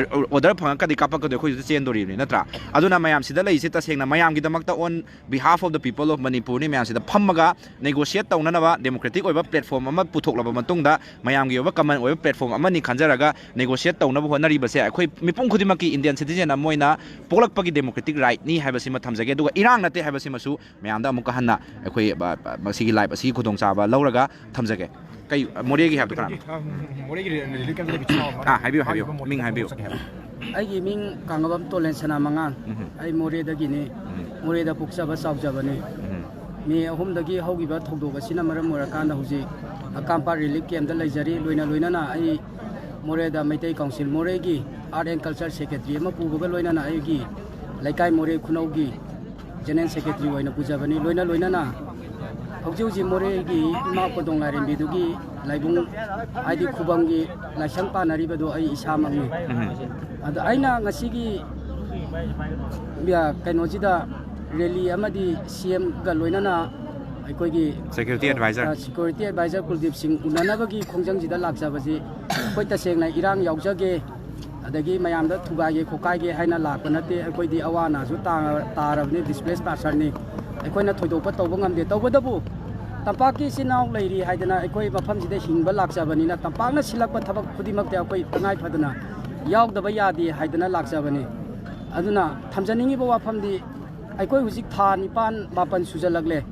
order ꯐꯪꯉꯛꯀꯗꯤ ꯀꯥꯞꯄꯛꯀꯗꯣꯏ, ꯑꯩꯈꯣꯏꯁꯨ ꯆꯦꯟꯗꯣꯔꯤꯕꯅꯤ, ꯅꯠꯇ꯭ꯔꯥ? ꯑꯗꯨꯅ ꯃꯌꯥꯝ ꯁꯤꯗ ꯂꯩꯔꯤꯁꯦ ꯇꯁꯦꯡꯅ ꯃꯌꯥꯝꯒꯤꯗꯃꯛꯇ on behalf of the people of Manipur ꯅꯤ꯫ ꯃꯌꯥꯝꯁꯤꯗ ꯐꯝꯃꯒ negotiate ꯇꯧꯅꯅꯕ democratic ꯑꯣꯏꯕ platform ꯑꯃ ꯄꯨꯊꯣꯛꯂꯕ ꯃꯇꯨꯡꯗ, ꯃꯌꯥꯝꯒꯤ ꯑꯣꯏꯕ common ꯑꯣꯏꯕ platform ꯑꯃꯅꯤ ꯈꯟꯖꯔꯒ negotiate ꯇꯧꯅꯕ ꯍꯣꯠꯅꯔꯤꯕꯁꯦ ꯑꯩꯈꯣꯏ ꯃꯤꯄꯨꯝ ꯈꯨꯗꯤꯡꯃꯛꯀꯤ Indian citizen ꯑꯃ ꯑꯣꯏꯅ ꯄꯣꯛꯂꯛꯄꯒꯤ democratic right ꯅꯤ ꯍꯥꯏꯕꯁꯤꯃ ꯊꯝꯖꯒꯦ꯫ ꯑꯗꯨꯒ ꯏꯔꯥꯡ ꯅꯠꯇꯦ ꯍꯥꯏꯕꯁꯤꯃꯁꯨ ꯃꯌꯥꯝꯗ ꯑꯃꯨꯛꯀ ꯍꯟꯅ ꯑꯩꯈꯣꯏ, ꯕ-, ꯕ-, ꯃꯁꯤꯒꯤ live ꯑꯁꯤꯒꯤ ꯈꯨꯗꯣꯡꯆꯥꯕ ꯂꯧꯔꯒ ꯊꯝꯖꯒꯦ꯫ ꯀꯩ, ꯃꯣꯔꯦꯒꯤ ꯍꯥꯏꯕꯗꯣ ꯀꯅꯥꯅꯣ? ꯃꯣꯔꯦꯒꯤ ꯔꯤ-, ꯔꯤꯂꯤꯐ ꯀꯦꯝꯞꯇ ꯂꯩꯕ ꯏꯆꯤꯟ ꯏꯅꯥꯎ ꯑꯃ ꯑꯥ, ꯍꯥꯏꯕꯤꯌꯨ, ꯍꯥꯏꯕꯤꯌꯨ꯫ ꯃꯥꯒꯤ ꯃꯤꯡ ꯍꯥꯏꯕꯤꯌꯨ꯫ ꯃꯣꯔꯦꯗ ꯀꯩ ꯍꯥꯏꯕ? ꯑꯩꯒꯤ ꯃꯤꯡ ꯀꯥꯡꯉꯕꯝ ꯇꯣꯂꯦꯟ ꯁꯅꯥꯃꯉꯥ꯫ ꯎꯝ꯫ ꯑꯩ ꯃꯣꯔꯦꯗꯒꯤꯅꯤ꯫ ꯎꯝ꯫ ꯃꯣꯔꯦꯗ ꯄꯣꯛꯆꯕ ꯆꯥꯎꯖꯕꯅꯤ꯫ ꯎꯝ꯫ ꯃꯦ ꯑꯍꯨꯝꯗꯒꯤ ꯍꯧꯈꯤꯕ ꯊꯧꯗꯣꯛ ꯑꯁꯤꯅ ꯃꯔꯝ ꯑꯣꯏꯔꯀꯥꯟꯗ ꯍꯧꯖꯤꯛ ꯑꯀꯥꯝꯄꯥꯠ ꯔꯤꯂꯤꯐ ꯀꯦꯝꯞꯇ ꯂꯩꯖꯔꯤ꯫ ꯂꯣꯏꯅ ꯂꯣꯏꯅꯅ ꯑꯩ ꯃꯣꯔꯦꯗ ꯃꯩꯇꯩ ꯀꯥꯎꯟꯁꯤꯜ ꯃꯣꯔꯦꯒꯤ Art and Culture Secretary ꯑꯃ ꯄꯨꯕꯒ ꯂꯣꯏꯅꯅ ꯑꯩꯒꯤ ꯂꯩꯀꯥꯏ ꯃꯣꯔꯦ ꯈꯨꯅꯧꯒꯤ General Secretary ꯑꯣꯏꯅ ꯄꯨꯖꯕꯅꯤ꯫ ꯂꯣꯏꯅ ꯂꯣꯏꯅꯅ ꯍꯧꯖꯤꯛ ꯍꯧꯖꯤꯛ ꯃꯣꯔꯦꯒꯤ ꯏꯃꯥ ꯀꯣꯟꯗꯣꯡ ꯂꯥꯏꯔꯦꯝꯕꯤꯗꯨꯒꯤ ꯂꯥꯏꯕꯨꯡ, ꯍꯥꯏꯗꯤ ꯈꯨꯕꯝꯒꯤ ꯂꯥꯏꯁꯪ ꯄꯥꯟꯅꯔꯤꯕꯗꯨ ꯑꯩ ꯏꯁꯥꯃꯛꯅꯤ꯫ ꯎꯝ꯫ ꯑꯗ ꯑꯩꯅ ꯉꯁꯤꯒꯤ, ꯑ, ꯀꯩꯅꯣꯁꯤꯗ, rally ꯑꯃꯗꯤ C M ꯒ ꯂꯣꯏꯅꯅ ꯑꯩꯈꯣꯏꯒꯤ, Security Advisor꯫ ꯑ, Security Advisor ꯀꯨꯜꯗꯤꯞ ꯁꯤꯡ ꯎꯅꯅꯕꯒꯤ ꯈꯣꯡꯖꯪꯁꯤꯗ ꯂꯥꯛꯆꯕꯁꯤ ꯑꯩꯈꯣꯏ ꯇꯁꯦꯡꯅ ꯏꯔꯥꯡ ꯌꯥꯎꯖꯒꯦ, ꯑꯗꯒꯤ ꯃꯌꯥꯝꯗ ꯊꯨꯒꯥꯏꯒꯦ ꯈꯣꯠꯀꯥꯏꯒꯦ ꯍꯥꯏꯅ ꯂꯥꯛꯄ ꯅꯠꯇꯦ꯫ ꯑꯩꯈꯣꯏꯗꯤ ꯑꯋꯥ ꯑꯅꯥꯁꯨ ꯇꯥ-, ꯇꯥꯔꯕꯅꯤ, displaced person ꯅꯤ꯫ ꯑꯩꯈꯣꯏꯅ ꯊꯣꯏꯗꯣꯛꯄ ꯇꯧꯕ ꯉꯝꯗꯦ꯫ ꯇꯧꯕꯇꯕꯨ ꯇꯝꯄꯥꯛꯀꯤ ꯏꯆꯤꯟ ꯏꯅꯥꯎ ꯂꯩꯔꯤ ꯍꯥꯏꯗꯅ ꯑꯩꯈꯣꯏ ꯃꯐꯝꯁꯤꯗ ꯍꯤꯡꯕ ꯂꯥꯛꯆꯕꯅꯤꯅ, ꯇꯝꯄꯥꯛꯅ ꯁꯤꯜꯂꯛꯄ ꯊꯕꯛ ꯈꯨꯗꯤꯡꯃꯛꯇ ꯑꯩꯈꯣꯏ ꯇꯉꯥꯏ ꯐꯗꯅ ꯌꯥꯎꯗꯕ ꯌꯥꯗꯦ ꯍꯥꯏꯗꯅ ꯂꯥꯛꯆꯕꯅꯤ꯫ ꯑꯗꯨꯅ ꯊꯝꯖꯅꯤꯡꯉꯤꯕ ꯋꯥꯐꯝꯗꯤ, ꯑꯩꯈꯣꯏ ꯍꯧꯖꯤꯛ ꯊꯥ ꯅꯤꯄꯥꯟ ꯃꯥꯄꯟ ꯁꯨꯖꯜꯂꯛꯂꯦ꯫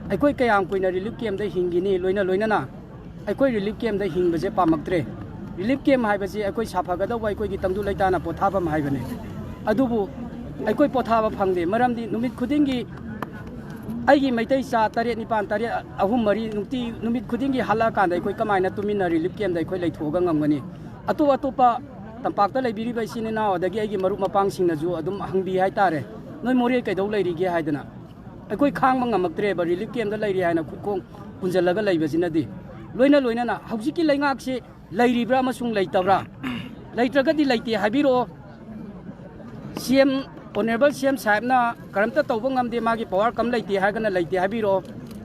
ꯑꯩꯈꯣꯏ ꯀꯌꯥꯝ ꯀꯨꯏꯅ ꯔꯤꯂꯤꯐ ꯀꯦꯝꯗ ꯍꯤꯡꯈꯤꯅꯤ? ꯂꯣꯏꯅ ꯂꯣꯏꯅꯅ ꯑꯩꯈꯣꯏ ꯔꯤꯂꯤꯐ ꯀꯦꯝꯗ ꯍꯤꯡꯕꯁꯦ ꯄꯥꯝꯃꯛꯇ꯭ꯔꯦ꯫ ꯔꯤꯂꯤꯐ ꯀꯦꯝ ꯍꯥꯏꯕꯁꯤ ꯑꯩꯈꯣꯏ ꯁꯥꯐꯒꯗꯧꯕ ꯑꯩꯈꯣꯏꯒꯤ ꯇꯪꯗꯨ ꯂꯩꯇꯥꯅ ꯄꯣꯊꯥꯐꯝ ꯍꯥꯏꯕꯅꯤ꯫ ꯑꯗꯨꯕꯨ ꯑꯩꯈꯣꯏ ꯄꯣꯊꯥꯕ ꯐꯪꯗꯦ, ꯃꯔꯝꯗꯤ ꯅꯨꯃꯤꯠ ꯈꯨꯗꯤꯡꯒꯤ ꯑꯩꯒꯤ ꯃꯩꯇꯩ ꯆꯥ ꯇꯔꯦꯠ ꯅꯤꯄꯥꯟ ꯇꯔꯦꯠ ꯑꯍꯨꯝ ꯃꯔꯤ ꯅꯨꯡꯇꯤ ꯅꯨꯃꯤꯠ ꯈꯨꯗꯤꯡꯒꯤ ꯍꯜꯂꯛꯑꯀꯥꯟꯗ ꯑꯩꯈꯣꯏ ꯀꯃꯥꯏꯅ ꯇꯨꯃꯤꯟꯅ ꯔꯤꯂꯤꯐ ꯀꯦꯝꯗ ꯑꯩꯈꯣꯏ ꯂꯩꯊꯣꯛꯑꯒ ꯉꯝꯒꯅꯤ? ꯑꯇꯣꯞ ꯑꯇꯣꯞꯄ ꯇꯝꯄꯥꯛꯇ ꯂꯩꯕꯤꯔꯤꯕ ꯏꯆꯤꯟ ꯏꯅꯥꯎ ꯑꯗꯒꯤ ꯑꯩꯒꯤ ꯃꯔꯨꯞ ꯃꯄꯥꯡꯁꯤꯡꯅꯁꯨ ꯑꯗꯨꯝ ꯍꯪꯕꯤ ꯍꯥꯏꯇꯥꯔꯦ꯫ ꯅꯣꯏ ꯃꯣꯔꯦ ꯀꯩꯗꯧ ꯂꯩꯔꯤꯒꯦ ꯍꯥꯏꯗꯅ꯫ ꯑꯩꯈꯣꯏ ꯈꯥꯡꯕ ꯉꯝꯃꯛꯇ꯭ꯔꯦꯕ, ꯔꯤꯂꯤꯐ ꯀꯦꯝꯗ ꯂꯩꯔꯤ ꯍꯥꯏꯅ ꯈꯨꯠꯈꯣꯡ ꯄꯨꯟꯁꯤꯜꯂꯒ ꯂꯩꯕꯁꯤꯅꯗꯤ꯫ ꯂꯣꯏꯅ ꯂꯣꯏꯅꯅ ꯍꯧꯖꯤꯛꯀꯤ ꯂꯩꯉꯥꯛꯁꯤ ꯂꯩꯔꯤꯕ꯭ꯔꯥ ꯑꯃꯁꯨꯡ ꯂꯩꯇꯕ꯭ꯔꯥ? ꯂꯩꯇ꯭ꯔꯒꯗꯤ ꯂꯩꯇꯦ ꯍꯥꯏꯕꯤꯔꯛꯑꯣ꯫ ꯁꯤ ꯑꯦꯝ, ꯑꯣꯅꯔꯦꯕꯜ ꯁꯤ ꯑꯦꯝ ꯁꯥꯍꯦꯕꯅ ꯀꯔꯤꯝꯇ ꯇꯧꯕ ꯉꯝꯗꯦ, ꯃꯥꯒꯤ ꯄꯋꯥꯔ ꯀꯝ ꯂꯩꯇꯦ ꯍꯥꯏꯔꯒꯅ ꯂꯩꯇꯦ ꯍꯥꯏꯕꯤꯔꯛꯑꯣ꯫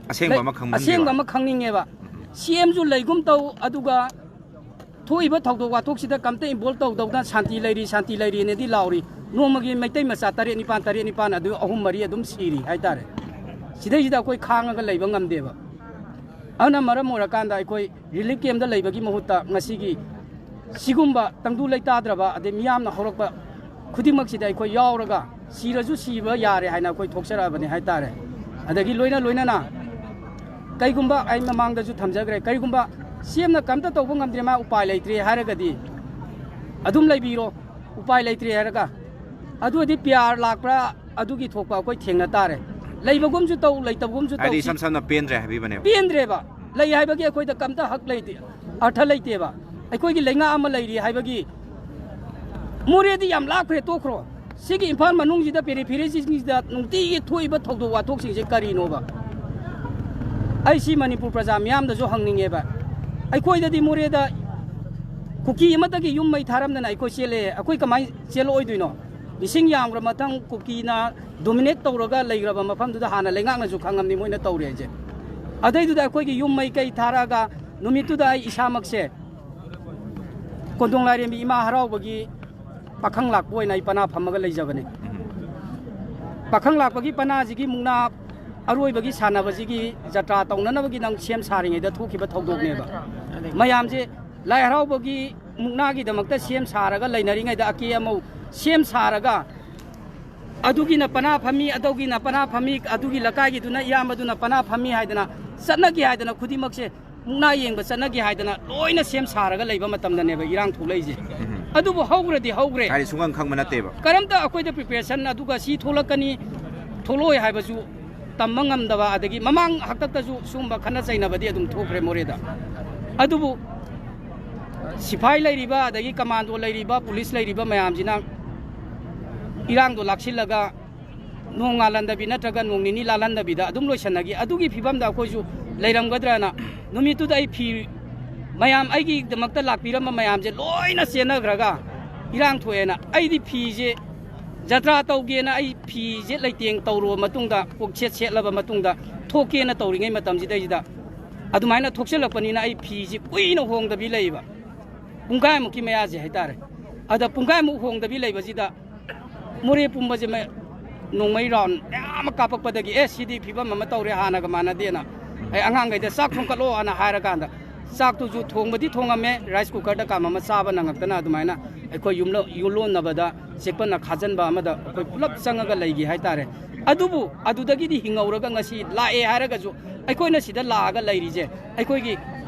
ꯑꯁꯦꯡꯕ ꯑꯃ ꯈꯪꯍꯟꯕꯤꯌꯨ꯫ ꯑꯁꯦꯡꯕ ꯑꯃ ꯈꯪꯅꯤꯡꯉꯦꯕ꯫ ꯁꯤ ꯑꯦꯝꯁꯨ ꯂꯩꯒꯨꯝ ꯇꯧ, ꯑꯗꯨꯒ ꯊꯣꯛꯏꯕ ꯊꯧꯗꯣꯛ ꯋꯥꯊꯣꯛꯁꯤꯗ ꯀꯝꯇ ꯏꯟꯚꯣꯜꯕ ꯇꯧꯗꯧꯗꯅ ꯁꯥꯟꯇꯤ ꯂꯩꯔꯤ, ꯁꯥꯟꯇꯤ ꯂꯩꯔꯤꯅꯗꯤ ꯂꯥꯎꯔꯤ꯫ ꯅꯣꯡꯃꯒꯤ ꯃꯩꯇꯩ ꯃꯆꯥ ꯇꯔꯦꯠ ꯅꯤꯄꯥꯜ, ꯇꯔꯦꯠ ꯅꯤꯄꯥꯜ ꯑꯗꯨ ꯑꯍꯨꯝ ꯃꯔꯤ ꯑꯗꯨꯝ ꯁꯤꯔꯤ ꯍꯥꯏꯇꯥꯔꯦ꯫ ꯁꯤꯗꯩꯁꯤꯗ ꯑꯩꯈꯣꯏ ꯈꯥꯡꯉꯒ ꯂꯩꯕ ꯉꯝꯗꯦꯕ꯫ ꯑꯗꯨꯅ ꯃꯔꯝ ꯑꯣꯏꯔꯀꯥꯟꯗ ꯑꯩꯈꯣꯏ ꯔꯤꯂꯤꯐ ꯀꯦꯝꯗ ꯂꯩꯕꯒꯤ ꯃꯍꯨꯠꯇ ꯉꯁꯤꯒꯤ ꯁꯤꯒꯨꯝꯕ ꯇꯪꯗꯨ ꯂꯩꯇꯥꯗ꯭ꯔꯕ ꯑꯗꯩ ꯃꯤꯌꯥꯝꯅ ꯍꯧꯔꯛꯄ ꯈꯨꯗꯤꯡꯃꯛꯁꯤꯗ ꯑꯩꯈꯣꯏ ꯌꯥꯎꯔꯒ ꯁꯤꯔꯁꯨ ꯁꯤꯕ ꯌꯥꯔꯦ ꯍꯥꯏꯅ ꯑꯩꯈꯣꯏ ꯊꯣꯛꯆꯔꯛꯑꯕꯅꯤ ꯍꯥꯏꯇꯥꯔꯦ꯫ ꯑꯗꯒꯤ ꯂꯣꯏꯅ ꯂꯣꯏꯅꯅ ꯀꯩꯒꯨꯝꯕ ꯑꯩ ꯃꯃꯥꯡꯗꯁꯨ ꯊꯝꯖꯈ꯭ꯔꯦ, ꯀꯔꯤꯒꯨꯝꯕ ꯁꯤ ꯑꯦꯝꯅ ꯀꯝꯇ ꯇꯧꯕ ꯉꯝꯗ꯭ꯔꯦ, ꯃꯥ ꯎꯄꯥꯏ ꯂꯩꯇ꯭ꯔꯦ ꯍꯥꯏꯔꯒꯗꯤ ꯑꯗꯨꯝ ꯂꯩꯕꯤꯔꯣ, ꯎꯄꯥꯏ ꯂꯩꯇ꯭ꯔꯦ ꯍꯥꯏꯔꯒ꯫ ꯑꯗꯨ ꯑꯣꯏꯔꯗꯤ ꯄꯤ ꯑꯥꯔ ꯂꯥꯛꯄ꯭ꯔꯥ, ꯑꯗꯨꯒꯤ ꯊꯣꯛꯄ ꯑꯩꯈꯣꯏ ꯊꯦꯡꯅ ꯇꯥꯔꯦ꯫ ꯂꯩꯕꯒꯨꯝꯁꯨ ꯇꯧ, ꯂꯩꯇꯕꯒꯨꯝꯁꯨ ꯇꯧ꯫ ꯍꯥꯏꯗꯤ ꯏꯁꯝ ꯁꯝꯅ ꯄꯦꯟꯗ꯭ꯔꯦ ꯍꯥꯏꯕꯤꯕꯅꯦꯕ꯫ ꯄꯦꯟꯗ꯭ꯔꯦꯕ꯫ ꯂꯩ ꯍꯥꯏꯕꯒꯤ ꯑꯩꯈꯣꯏꯗ ꯀꯝꯇ ꯍꯛ ꯂꯩꯇꯦ, ꯑꯔꯊ ꯂꯩꯇꯦꯕ꯫ ꯑꯩꯈꯣꯏꯒꯤ ꯂꯩꯉꯥꯛ ꯑꯃ ꯂꯩꯔꯤ ꯍꯥꯏꯕꯒꯤ꯫ ꯃꯣꯔꯦꯗꯤ ꯌꯥꯝ ꯂꯥꯞꯈ꯭ꯔꯦ, ꯇꯣꯛꯈ꯭ꯔꯣ꯫ ꯁꯤꯒꯤ ꯏꯝꯐꯥꯜ ꯃꯅꯨꯡꯁꯤꯗ, ꯄꯦꯔꯤꯐꯦꯔꯤꯁꯤꯡꯁꯤꯗ ꯅꯨꯡꯇꯤꯒꯤ ꯊꯣꯛꯏꯕ ꯊꯧꯗꯣꯛ ꯋꯥꯊꯣꯛꯁꯤꯡꯁꯦ ꯀꯔꯤꯅꯣꯕ? ꯑꯩ ꯁꯤ ꯃꯅꯤꯄꯨꯔ ꯄ꯭ꯔꯖꯥ ꯃꯤꯌꯥꯝꯗꯁꯨ ꯍꯪꯅꯤꯡꯉꯦꯕ꯫ ꯑꯩꯈꯣꯏꯗꯗꯤ ꯃꯣꯔꯦꯗ ꯀꯨꯀꯤ ꯑꯃꯠꯇꯒꯤ ꯌꯨꯝ ꯃꯩ ꯊꯥꯔꯝꯗꯅ ꯑꯩꯈꯣꯏ ꯆꯦꯜꯂꯦ꯫ ꯑꯩꯈꯣꯏ ꯀꯃꯥꯏꯅ ꯆꯦꯜꯂꯛꯑꯣꯏꯗꯣꯏꯅꯣ? ꯃꯤꯁꯤꯡ ꯌꯥꯝꯈ꯭ꯔ ꯃꯊꯪ ꯀꯨꯀꯤꯅ ꯗꯣꯃꯤꯅꯦꯠ ꯇꯧꯔꯒ ꯂꯩꯈ꯭ꯔꯕ ꯃꯐꯝꯗꯨꯗ ꯍꯥꯟꯅ ꯂꯩꯉꯥꯛꯅꯁꯨ ꯈꯪꯉꯝꯅꯤ ꯃꯣꯏꯅ ꯇꯧꯔꯦ ꯍꯥꯏꯁꯦ꯫ ꯑꯗꯩꯗꯨꯗ ꯑꯩꯈꯣꯏꯒꯤ ꯌꯨꯝ ꯃꯩ ꯀꯩ ꯊꯥꯔꯛꯑꯒ ꯅꯨꯃꯤꯠꯇꯨꯗ ꯑꯩ ꯏꯁꯥꯃꯛꯁꯦ ꯀꯣꯟꯗꯣꯡ ꯂꯥꯏꯔꯦꯝꯕꯤ ꯏꯃꯥ ꯍꯔꯥꯎꯕꯒꯤ ꯄꯥꯈꯪ ꯂꯥꯛꯄ ꯑꯣꯏꯅ ꯑꯩ ꯄꯅꯥ ꯐꯝꯃꯒ ꯂꯩꯖꯕꯅꯤ꯫ ꯄꯥꯈꯪ ꯂꯥꯛꯄꯒꯤ ꯄꯅꯥꯁꯤꯒꯤ ꯃꯨꯛꯅꯥ ꯑꯔꯣꯏꯕꯒꯤ ꯁꯥꯟꯅꯕꯁꯤꯒꯤ ꯖꯇ꯭ꯔꯥ ꯇꯧꯅꯅꯕꯒꯤ ꯅꯪ ꯁꯦꯝ ꯁꯥꯔꯤꯉꯩꯗ ꯊꯣꯛꯈꯤꯕ ꯊꯧꯗꯣꯛꯅꯦꯕ꯫ ꯃꯌꯥꯝꯁꯦ ꯂꯥꯏ ꯍꯔꯥꯎꯕꯒꯤ ꯃꯨꯛꯅꯥꯒꯤꯗꯃꯛꯇ ꯁꯦꯝ ꯁꯥꯔꯒ ꯂꯩꯅꯔꯤꯉꯩꯗ ꯑꯀꯦ ꯑꯃꯧ ꯁꯦꯝ ꯁꯥꯔꯒ ꯑꯗꯨꯒꯤꯅ ꯄꯅꯥ ꯐꯝꯃꯤ, ꯑꯗꯨꯒꯤꯅ ꯄꯅꯥ ꯐꯝꯃꯤ, ꯑꯗꯨꯒꯤ ꯂꯩꯀꯥꯏꯒꯤꯗꯨꯅ ꯏꯌꯥꯝꯕꯗꯨꯅ ꯄꯅꯥ ꯐꯝꯃꯤ ꯍꯥꯏꯗꯅ ꯆꯠꯅꯒꯦ ꯍꯥꯏꯗꯅ ꯈꯨꯗꯤꯡꯃꯛꯁꯦ ꯃꯨꯛꯅꯥ ꯌꯦꯡꯕ ꯆꯠꯅꯒꯦ ꯍꯥꯏꯗꯅ ꯂꯣꯏꯅ ꯁꯦꯝ ꯁꯥꯔꯒ ꯂꯩꯕ ꯃꯇꯝꯗꯅꯦꯕ ꯏꯔꯥꯡ ꯊꯣꯛꯂꯛꯏꯁꯦ꯫ ꯑꯗꯨꯕꯨ ꯍꯧꯈ꯭ꯔꯗꯤ ꯍꯧꯈ꯭ꯔꯦ꯫ ꯍꯥꯏꯗꯤ ꯁꯨꯡꯈꯪ ꯈꯪꯕ ꯅꯠꯇꯦꯕ꯫ ꯀꯔꯝꯇ ꯑꯩꯈꯣꯏꯗ ꯄ꯭ꯔꯤꯄꯦꯔꯦꯁꯟ ꯑꯗꯨꯒ ꯁꯤ ꯊꯣꯛꯂꯛꯀꯅꯤ, ꯊꯣꯛꯂꯛꯑꯣꯏ ꯍꯥꯏꯕꯁꯨ ꯇꯝꯕ ꯉꯝꯗꯕ, ꯑꯗꯒꯤ ꯃꯃꯥꯡ ꯍꯥꯛꯇꯛꯇꯁꯨ ꯁꯨꯝꯕ ꯈꯠꯅ ꯆꯩꯅꯕꯗꯤ ꯑꯗꯨꯝ ꯊꯣꯛꯈ꯭ꯔꯦ ꯃꯣꯔꯦꯗ꯫ ꯑꯗꯨꯕꯨ ꯁꯤꯐꯥꯏ ꯂꯩꯔꯤꯕ, ꯑꯗꯒꯤ ꯀꯃꯥꯟꯗꯣ ꯂꯩꯔꯤꯕ, ꯄꯨꯂꯤꯁ ꯂꯩꯔꯤꯕ ꯃꯌꯥꯝꯁꯤꯅ ꯏꯔꯥꯡꯗꯣ ꯂꯥꯛꯁꯤꯜꯂꯒ ꯅꯣꯡ ꯉꯥꯜꯍꯟꯗꯕꯤ ꯅꯠꯇ꯭ꯔꯒ ꯅꯣꯡ ꯅꯤꯅꯤ ꯂꯥꯜꯍꯟꯗꯕꯤꯗ ꯑꯗꯨꯝ ꯂꯣꯏꯁꯟꯅꯈꯤ꯫ ꯑꯗꯨꯒꯤ ꯐꯤꯕꯝꯗ ꯑꯩꯈꯣꯏꯁꯨ ꯂꯩꯔꯝꯒꯗ꯭ꯔꯅ, ꯅꯨꯃꯤꯠꯇꯨꯗ ꯑꯩ ꯐꯤ, ꯃꯌꯥꯝ ꯑꯩꯒꯤꯗꯃꯛꯇ ꯂꯥꯛꯄꯤꯔꯝꯕ ꯃꯌꯥꯝꯁꯦ ꯂꯣꯏꯅ ꯆꯦꯟꯅꯈ꯭ꯔꯒ ꯏꯔꯥꯡ ꯊꯣꯛꯑꯦꯅ, ꯑꯩꯗꯤ ꯐꯤꯁꯦ ꯖꯇ꯭ꯔꯥ ꯇꯧꯒꯦꯅ ꯑꯩ ꯐꯤꯁꯦ ꯂꯩꯇꯦꯡ ꯇꯧꯔꯨꯕ ꯃꯇꯨꯡꯗ, ꯀꯣꯛꯁꯦꯠ ꯁꯦꯠꯂꯕ ꯃꯇꯨꯡꯗ ꯊꯣꯛꯀꯦꯅ ꯇꯧꯔꯤꯉꯩ ꯃꯇꯝꯁꯤꯗꯩꯁꯤꯗ ꯑꯗꯨꯃꯥꯏꯅ ꯊꯣꯛꯆꯜꯂꯛꯄꯅꯤꯅ ꯑꯩ ꯐꯤꯁꯤ ꯀꯨꯏꯅ ꯍꯣꯡꯗꯕꯤ ꯂꯩꯕ, ꯄꯨꯡꯈꯥꯏꯃꯨꯛꯀꯤ ꯃꯌꯥꯁꯦ ꯍꯥꯏꯇꯥꯔꯦ꯫ ꯑꯗ ꯄꯨꯡꯈꯥꯏꯃꯨꯛ ꯍꯣꯡꯗꯕꯤ ꯂꯩꯕꯁꯤꯗ ꯃꯣꯔꯦ ꯄꯨꯝꯕꯁꯦ ꯃ-, ꯅꯣꯡꯃꯩ ꯔꯥꯎꯟ ꯃꯌꯥꯝ ꯑꯃ ꯀꯥꯞꯄꯛꯄꯗꯒꯤ, "ꯑꯦ, ꯁꯤꯗꯤ ꯐꯤꯕꯝ ꯑꯃ ꯇꯧꯔꯦ, ꯍꯥꯟꯅꯒ ꯃꯥꯟꯅꯗꯦꯅ" ꯑꯩ ꯑꯉꯥꯡꯈꯩꯗ "ꯆꯥꯛ ꯊꯣꯡꯀꯠꯂꯣꯅ" ꯍꯥꯏꯔꯀꯥꯟꯗ, ꯆꯥꯛꯇꯨꯁꯨ ꯊꯣꯡꯕꯗꯤ ꯊꯣꯡꯉꯝꯃꯦ, ꯔꯥꯏꯁ ꯀꯨꯀꯔꯗ ꯀꯥꯝꯃꯝꯃ ꯆꯥꯕ ꯅꯪꯉꯛꯇꯅ ꯑꯗꯨꯃꯥꯏꯅ ꯑꯩꯈꯣꯏ ꯌꯨꯝꯂꯣ-, ꯌꯨꯝꯂꯣꯟꯅꯕꯗ ꯆꯦꯛꯄꯟꯅ ꯈꯥꯖꯟꯕ ꯑꯃꯗ ꯑꯩꯈꯣꯏ ꯄꯨꯂꯞ ꯆꯪꯉꯒ ꯂꯩꯈꯤ ꯍꯥꯏꯇꯥꯔꯦ꯫ ꯑꯗꯨꯕꯨ ꯑꯗꯨꯗꯒꯤꯗꯤ ꯍꯤꯡꯍꯧꯔꯒ ꯉꯁꯤ ꯂꯥꯛꯑꯦ ꯍꯥꯏꯔꯒꯁꯨ, ꯑꯩꯈꯣꯏꯅ ꯁꯤꯗ ꯂꯥꯛꯑꯒ ꯂꯩꯔꯤꯁꯦ, ꯑꯩꯈꯣꯏꯒꯤ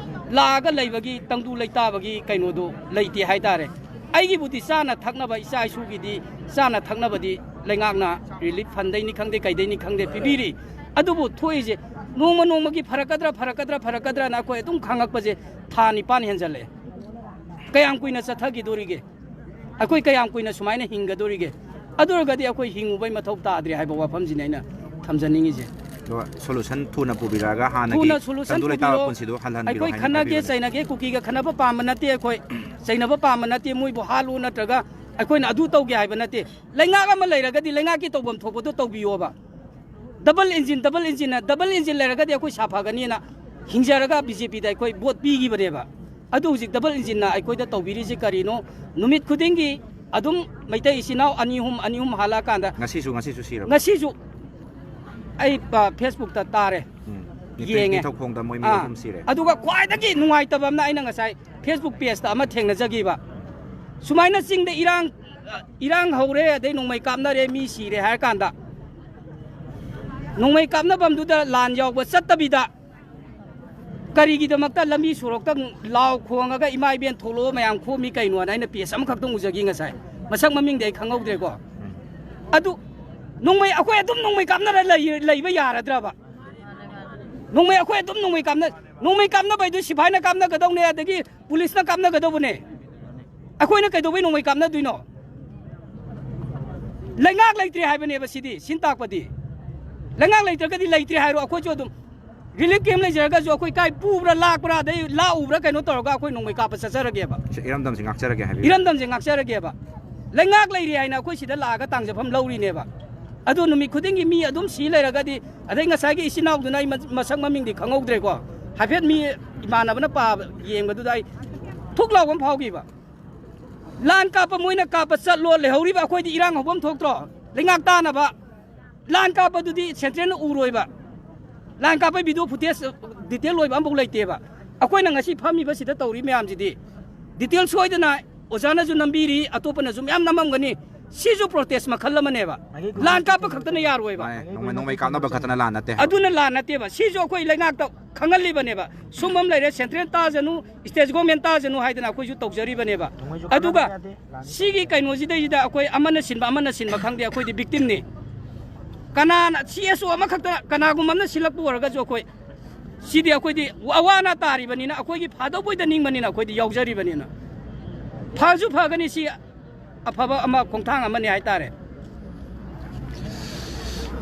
ꯂꯥꯛꯑꯒ ꯂꯩꯕꯒꯤ ꯇꯪꯗꯨ ꯂꯩꯇꯥꯕꯒꯤ ꯀꯩꯅꯣꯗꯨ ꯂꯩꯇꯦ ꯍꯥꯏꯇꯥꯔꯦ꯫ ꯑꯩꯒꯤꯕꯨꯗꯤ ꯆꯥꯅ ꯊꯛꯅꯕ, ꯏꯆꯥ ꯏꯁꯨꯒꯤꯗꯤ ꯆꯥꯅ ꯊꯛꯅꯕꯗꯤ ꯂꯩꯉꯥꯛꯅ ꯔꯤꯂꯤꯐ ꯐꯟꯗꯩꯅꯤ ꯈꯪꯗꯦ, ꯀꯩꯗꯩꯅꯤ ꯈꯪꯗꯦ, ꯄꯤꯕꯤꯔꯤ꯫ ꯑꯗꯨꯕꯨ ꯊꯣꯛꯏꯁꯦ ꯅꯣꯡꯃ ꯅꯣꯡꯃꯒꯤ ꯐꯔꯛꯀꯗ꯭ꯔꯥ, ꯐꯔꯛꯀꯗ꯭ꯔꯥ, ꯐꯔꯛꯀꯗ꯭ꯔꯥꯅ ꯑꯩꯈꯣꯏ ꯑꯗꯨꯝ ꯈꯥꯡꯉꯛꯄꯁꯦ ꯊꯥ ꯅꯤꯄꯥꯟ ꯍꯦꯟꯖꯜꯂꯛꯑꯦ꯫ ꯀꯌꯥꯝ ꯀꯨꯏꯅ ꯆꯠꯊꯈꯤꯗꯣꯔꯤꯒꯦ? ꯑꯩꯈꯣꯏ ꯀꯌꯥꯝ ꯀꯨꯏꯅ ꯁꯨꯃꯥꯏꯅ ꯍꯤꯡꯒꯗꯣꯔꯤꯒꯦ? ꯑꯗꯨ ꯑꯣꯏꯔꯒꯗꯤ ꯑꯩꯈꯣꯏ ꯍꯤꯡꯉꯨꯕꯩ ꯃꯊꯧ ꯇꯥꯗ꯭ꯔꯦ ꯍꯥꯏꯕ ꯋꯥꯐꯝꯁꯤꯅꯦ ꯑꯩꯅ ꯊꯝꯖꯅꯤꯡꯉꯤꯁꯦ꯫ ꯑꯗꯣ ꯁꯣꯂꯨꯁꯟ ꯊꯨꯅ ꯄꯨꯕꯤꯔꯛꯑꯒ ꯍꯥꯟꯅꯒꯤ ꯊꯨꯅ ꯁꯣꯂꯨꯁꯟ ꯇꯪꯗꯨ ꯂꯩꯇꯥꯕ ꯄꯨꯕꯤꯔꯛꯑꯣ꯫ ꯄꯨꯟꯁꯤꯗꯣ ꯍꯜꯍꯟꯕꯤꯔꯣ ꯑꯩꯈꯣꯏ ꯍꯥꯏꯅ ꯈꯟꯅꯒꯦ, ꯍꯥꯏꯕꯤꯕꯅꯦ꯫ ꯆꯩꯅꯒꯦ, ꯀꯨꯀꯤꯒ ꯈꯟꯅꯕ ꯄꯥꯝꯕ ꯅꯠꯇꯦ ꯑꯩꯈꯣꯏ꯫ ꯆꯩꯅꯕ ꯄꯥꯝꯕ ꯅꯠꯇꯦ, ꯃꯣꯏꯕꯨ ꯍꯥꯠꯂꯨ ꯅꯠꯇ꯭ꯔꯒ ꯑꯩꯈꯣꯏꯅ ꯑꯗꯨ ꯇꯧꯒꯦ ꯍꯥꯏꯕ ꯅꯠꯇꯦ꯫ ꯂꯩꯉꯥꯛ ꯑꯃ ꯂꯩꯔꯒꯗꯤ ꯂꯩꯉꯥꯛꯀꯤ ꯇꯧꯐꯝ ꯊꯣꯛꯄꯗꯣ ꯇꯧꯕꯤꯌꯣꯕ꯫ ꯗꯕꯜ ꯏꯟꯖꯤꯟ, ꯗꯕꯜ ꯏꯟꯖꯤꯟꯅ, ꯗꯕꯜ ꯏꯟꯖꯤꯟ ꯂꯩꯔꯒꯗꯤ ꯑꯩꯈꯣꯏ ꯁꯥꯐꯒꯅꯤꯅ ꯍꯤꯡꯖꯔꯒ ꯕꯤ ꯖꯦ ꯄꯤꯗ ꯑꯩꯈꯣꯏ ꯚꯣꯠ ꯄꯤꯈꯤꯕꯅꯦꯕ꯫ ꯑꯗꯨ ꯍꯧꯖꯤꯛ ꯗꯕꯜ ꯏꯟꯖꯤꯟꯅ ꯑꯩꯈꯣꯏꯗ ꯇꯧꯕꯤꯔꯤꯁꯤ ꯀꯔꯤꯅꯣ? ꯅꯨꯃꯤꯠ ꯈꯨꯗꯤꯡꯒꯤ ꯑꯗꯨꯝ ꯃꯩꯇꯩ ꯏꯆꯤꯟ ꯏꯅꯥꯎ ꯑꯅꯤ ꯑꯍꯨꯝ, ꯑꯅꯤ ꯑꯍꯨꯝ ꯍꯥꯜꯂꯛꯑꯀꯥꯟꯗ ꯉꯁꯤꯁꯨ, ꯉꯁꯤꯁꯨ ꯁꯤꯔꯕ? ꯉꯁꯤꯁꯨ ꯑꯩ, ꯑ, ꯐꯦꯁꯕꯨꯛꯇ ꯇꯥꯔꯦ, ꯎꯝ꯫ ꯅꯤꯡꯊꯧ-, ꯌꯦꯡꯉꯦ꯫ ꯅꯤꯡꯊꯧꯈꯣꯡꯗ ꯃꯣꯏ ꯃꯤ ꯑꯥ꯫ ꯑꯍꯨꯝ ꯁꯤꯔꯦ꯫ ꯑꯗꯨꯒ ꯈ꯭ꯋꯥꯏꯗꯒꯤ ꯅꯨꯡꯉꯥꯏꯇꯕ ꯑꯃꯅ ꯑꯩꯅ ꯉꯁꯥꯏ ꯐꯦꯁꯕꯨꯛ ꯄꯦꯖꯇ ꯑꯃ ꯊꯦꯡꯅꯖꯈꯤꯕ, ꯁꯨꯃꯥꯏꯅ ꯆꯤꯡꯗ ꯏꯔꯥꯡ, ꯏꯔꯥꯡ ꯍꯧꯔꯦ, ꯑꯗꯩ ꯅꯣꯡꯃꯩ ꯀꯥꯞꯅꯔꯦ, ꯃꯤ ꯁꯤꯔꯦ ꯍꯥꯏꯔ ꯀꯥꯟꯗ ꯅꯣꯡꯃꯩ ꯀꯥꯞꯅꯐꯝꯗꯨꯗ ꯂꯥꯟ ꯌꯥꯎꯕ ꯆꯠꯇꯕꯤꯗ ꯀꯔꯤꯒꯤꯗꯃꯛꯇ ꯂꯝꯕꯤ ꯁꯣꯔꯣꯛꯇ ꯂꯥꯎ ꯈꯣꯡꯉꯒ "ꯏꯃꯥ ꯏꯕꯦꯟ ꯊꯣꯛꯂꯛꯑꯣ, ꯃꯌꯥꯝ ꯈꯣꯝꯃꯤ ꯀꯩꯅꯣꯅ?" ꯑꯩꯅ ꯄꯦꯖ ꯑꯃꯈꯛꯇꯪ ꯎꯖꯈꯤ ꯉꯁꯥꯏ꯫ ꯃꯁꯛ ꯃꯃꯤꯡꯗꯤ ꯑꯩ ꯈꯪꯍꯧꯗ꯭ꯔꯦꯀꯣ꯫ ꯑꯗꯨ ꯅꯣꯡꯃꯩ ꯑꯩꯈꯣꯏ ꯑꯗꯨꯝ ꯅꯣꯡꯃꯩ ꯀꯥꯞꯅꯔ ꯂꯩ-, ꯂꯩꯕ ꯌꯥꯔꯗ꯭ꯔꯕ? ꯅꯣꯡꯃꯩ ꯑꯩꯈꯣꯏ ꯑꯗꯨꯝ ꯅꯣꯡꯃꯩ ꯀꯥꯞꯅ-, ꯅꯣꯡꯃꯩ ꯀꯥꯞꯅꯕ ꯍꯥꯏꯗꯨ ꯁꯤꯐꯥꯏꯅ ꯀꯥꯞꯅꯒꯗꯧꯅꯦ, ꯑꯗꯒꯤ ꯄꯨꯂꯤꯁꯅ ꯀꯥꯞꯅꯒꯗꯧꯕꯅꯦ꯫ ꯑꯩꯈꯣꯏꯅ ꯀꯩꯗꯧꯕꯩ ꯅꯣꯡꯃꯩ ꯀꯥꯞꯅꯗꯣꯏꯅꯣ? ꯂꯩꯉꯥꯛ ꯂꯩꯇ꯭ꯔꯦ ꯍꯥꯏꯕꯅꯦꯕ ꯁꯤꯗꯤ, ꯁꯤꯟ ꯇꯥꯛꯄꯗꯤ꯫ ꯂꯩꯉꯥꯛ ꯂꯩꯇ꯭ꯔꯒꯗꯤ ꯂꯩꯇ꯭ꯔꯦ ꯍꯥꯏꯔꯣ, ꯑꯩꯈꯣꯏꯁꯨ ꯑꯗꯨꯝ ꯔꯤꯂꯤꯐ ꯀꯦꯝ ꯂꯩꯖꯔꯒꯁꯨ ꯑꯩꯈꯣꯏ ꯀꯥꯏ ꯄꯨꯕ꯭ꯔꯥ, ꯂꯥꯛꯄ꯭ꯔꯥ, ꯑꯗꯩ ꯂꯥꯛꯎꯕ꯭ꯔꯥ, ꯀꯩꯅꯣ ꯇꯧꯔꯒ ꯑꯩꯈꯣꯏ ꯅꯣꯡꯃꯩ ꯀꯥꯞꯄ ꯆꯠꯆꯔꯒꯦꯕ꯫ ꯁꯤ ꯏꯔꯝꯗꯝꯁꯤ ꯉꯥꯛꯆꯔꯒꯦ ꯍꯥꯏꯕꯤꯌꯨ꯫ ꯏꯔꯝꯗꯝꯁꯦ ꯉꯥꯛꯆꯔꯒꯦꯕ꯫ ꯂꯩꯉꯥꯛ ꯂꯩꯔꯤ ꯍꯥꯏꯅ ꯑꯩꯈꯣꯏ ꯁꯤꯗ ꯂꯥꯛꯑꯒ ꯇꯥꯡꯖꯐꯝ ꯂꯧꯔꯤꯅꯦꯕ꯫ ꯑꯗꯨ ꯅꯨꯃꯤꯠ ꯈꯨꯗꯤꯡꯒꯤ ꯃꯤ ꯑꯗꯨꯝ ꯁꯤ ꯂꯩꯔꯒꯗꯤ, ꯑꯗꯩ ꯉꯁꯥꯏꯒꯤ ꯏꯆꯤꯟ ꯏꯅꯥꯎꯗꯨꯅ ꯑꯩ ꯃ-, ꯃꯁꯛ ꯃꯃꯤꯡꯗꯤ ꯈꯪꯍꯧꯗ꯭ꯔꯦꯀꯣ, ꯍꯥꯏꯐꯦꯠ ꯃꯤ ꯏꯃꯥꯟꯅꯕꯅ ꯄꯥꯕ ꯌꯦꯡꯕꯗꯨꯗ ꯑꯩ ꯊꯨꯛ ꯂꯥꯎꯕ ꯑꯃ ꯐꯥꯎꯈꯤꯕ꯫ ꯂꯥꯟ ꯀꯥꯞꯄ ꯃꯣꯏꯅ ꯀꯥꯞꯄ ꯆꯠꯂꯣ, ꯂꯩꯍꯧꯔꯤꯕ ꯑꯩꯈꯣꯏꯗꯤ ꯏꯔꯥꯡ ꯍꯧꯕ ꯑꯃ ꯊꯣꯛꯇ꯭ꯔꯣ? ꯂꯩꯉꯥꯛ ꯇꯥꯅꯕ꯫ ꯂꯥꯟ ꯀꯥꯞꯄꯗꯨꯗꯤ ꯁꯦꯟꯇ꯭ꯔꯦꯜꯅ ꯎꯔꯣꯏꯕ꯫ ꯂꯥꯟ ꯀꯥꯞꯄꯩ ꯚꯤꯗꯤꯑꯣ ꯐꯨꯇꯦꯖ ꯗꯤꯇꯦꯜ ꯑꯣꯏꯕ ꯑꯃꯐꯥꯎ ꯂꯩꯇꯦꯕ꯫ ꯑꯩꯈꯣꯏꯅ ꯉꯁꯤ ꯐꯝꯃꯤꯕꯁꯤꯗ ꯇꯧꯔꯤ ꯃꯌꯥꯝꯁꯤꯗꯤ ꯗꯤꯇꯦꯜ ꯁꯣꯏꯗꯅ ꯑꯣꯖꯥꯅꯁꯨ ꯅꯝꯕꯤꯔꯤ, ꯑꯇꯣꯞꯄꯅꯁꯨ ꯃꯌꯥꯝ ꯅꯝꯃꯝꯒꯅꯤ꯫ ꯁꯤꯁꯨ ꯄ꯭ꯔꯣꯇꯦꯁ ꯃꯈꯜ ꯑꯃꯅꯦꯕ꯫ ꯂꯥꯟ ꯀꯥꯞꯄ ꯈꯛꯇꯅ ꯌꯥꯔꯣꯏꯕ꯫ ꯃꯥꯅꯦ, ꯅꯣꯡꯃꯩ ꯅꯣꯡꯃꯩ ꯀꯥꯞꯅꯕ ꯈꯛꯇꯅ ꯂꯥꯟ ꯅꯠꯇꯦ ꯍꯥꯏꯕ꯫ ꯑꯗꯨꯅ ꯂꯥꯟ ꯅꯠꯇꯦꯕ꯫ ꯁꯤꯁꯨ ꯑꯩꯈꯣꯏ ꯂꯩꯉꯥꯛꯇ ꯈꯪꯍꯜꯂꯤꯕꯅꯦꯕ꯫ ꯁꯨꯝꯕ ꯑꯃ ꯂꯩꯔꯦ, ꯁꯦꯟꯇ꯭ꯔꯦꯜ ꯇꯥꯖꯅꯨ, ꯁ꯭ꯇꯦꯠ ꯒꯣꯔꯃꯦꯟ ꯇꯥꯖꯅꯨ ꯍꯥꯏꯗꯅ ꯑꯩꯈꯣꯏꯁꯨ ꯇꯧꯖꯔꯤꯕꯅꯦꯕ꯫ ꯑꯗꯨꯒ ꯁꯤꯒꯤ ꯀꯩꯅꯣꯁꯤꯗꯩꯁꯤꯗ ꯑꯩꯈꯣꯏ ꯑꯃꯅ ꯁꯤꯟꯕ, ꯑꯃꯅ ꯁꯤꯟꯕ ꯈꯪꯗꯦ, ꯑꯩꯈꯣꯏꯗꯤ ꯕꯤꯛꯇꯤꯝꯅꯤ꯫ ꯀꯅꯥꯅ, ꯁꯤ ꯑꯦꯁ ꯑꯣ ꯑꯃꯈꯛꯇ ꯀꯅꯥꯒꯨꯝꯕ ꯑꯃꯅ ꯁꯤꯜꯂꯛꯄ ꯑꯣꯏꯔꯒꯁꯨ ꯑꯩꯈꯣꯏ ꯁꯤꯗꯤ ꯑꯩꯈꯣꯏꯗꯤ ꯑꯋꯥ ꯑꯅꯥ ꯇꯥꯔꯤꯕꯅꯤꯅ, ꯑꯩꯈꯣꯏꯒꯤ ꯐꯥꯗꯧꯕꯩꯗ ꯅꯤꯡꯕꯅꯤꯅ ꯑꯩꯈꯣꯏꯗꯤ ꯌꯥꯎꯖꯔꯤꯕꯅꯤꯅ꯫ ꯐꯁꯨ ꯐꯒꯅꯤ, ꯁꯤ ꯑꯐꯕ ꯑꯃ, ꯈꯣꯡꯊꯥꯡ ꯑꯃꯅꯤ ꯍꯥꯏꯇꯥꯔꯦ꯫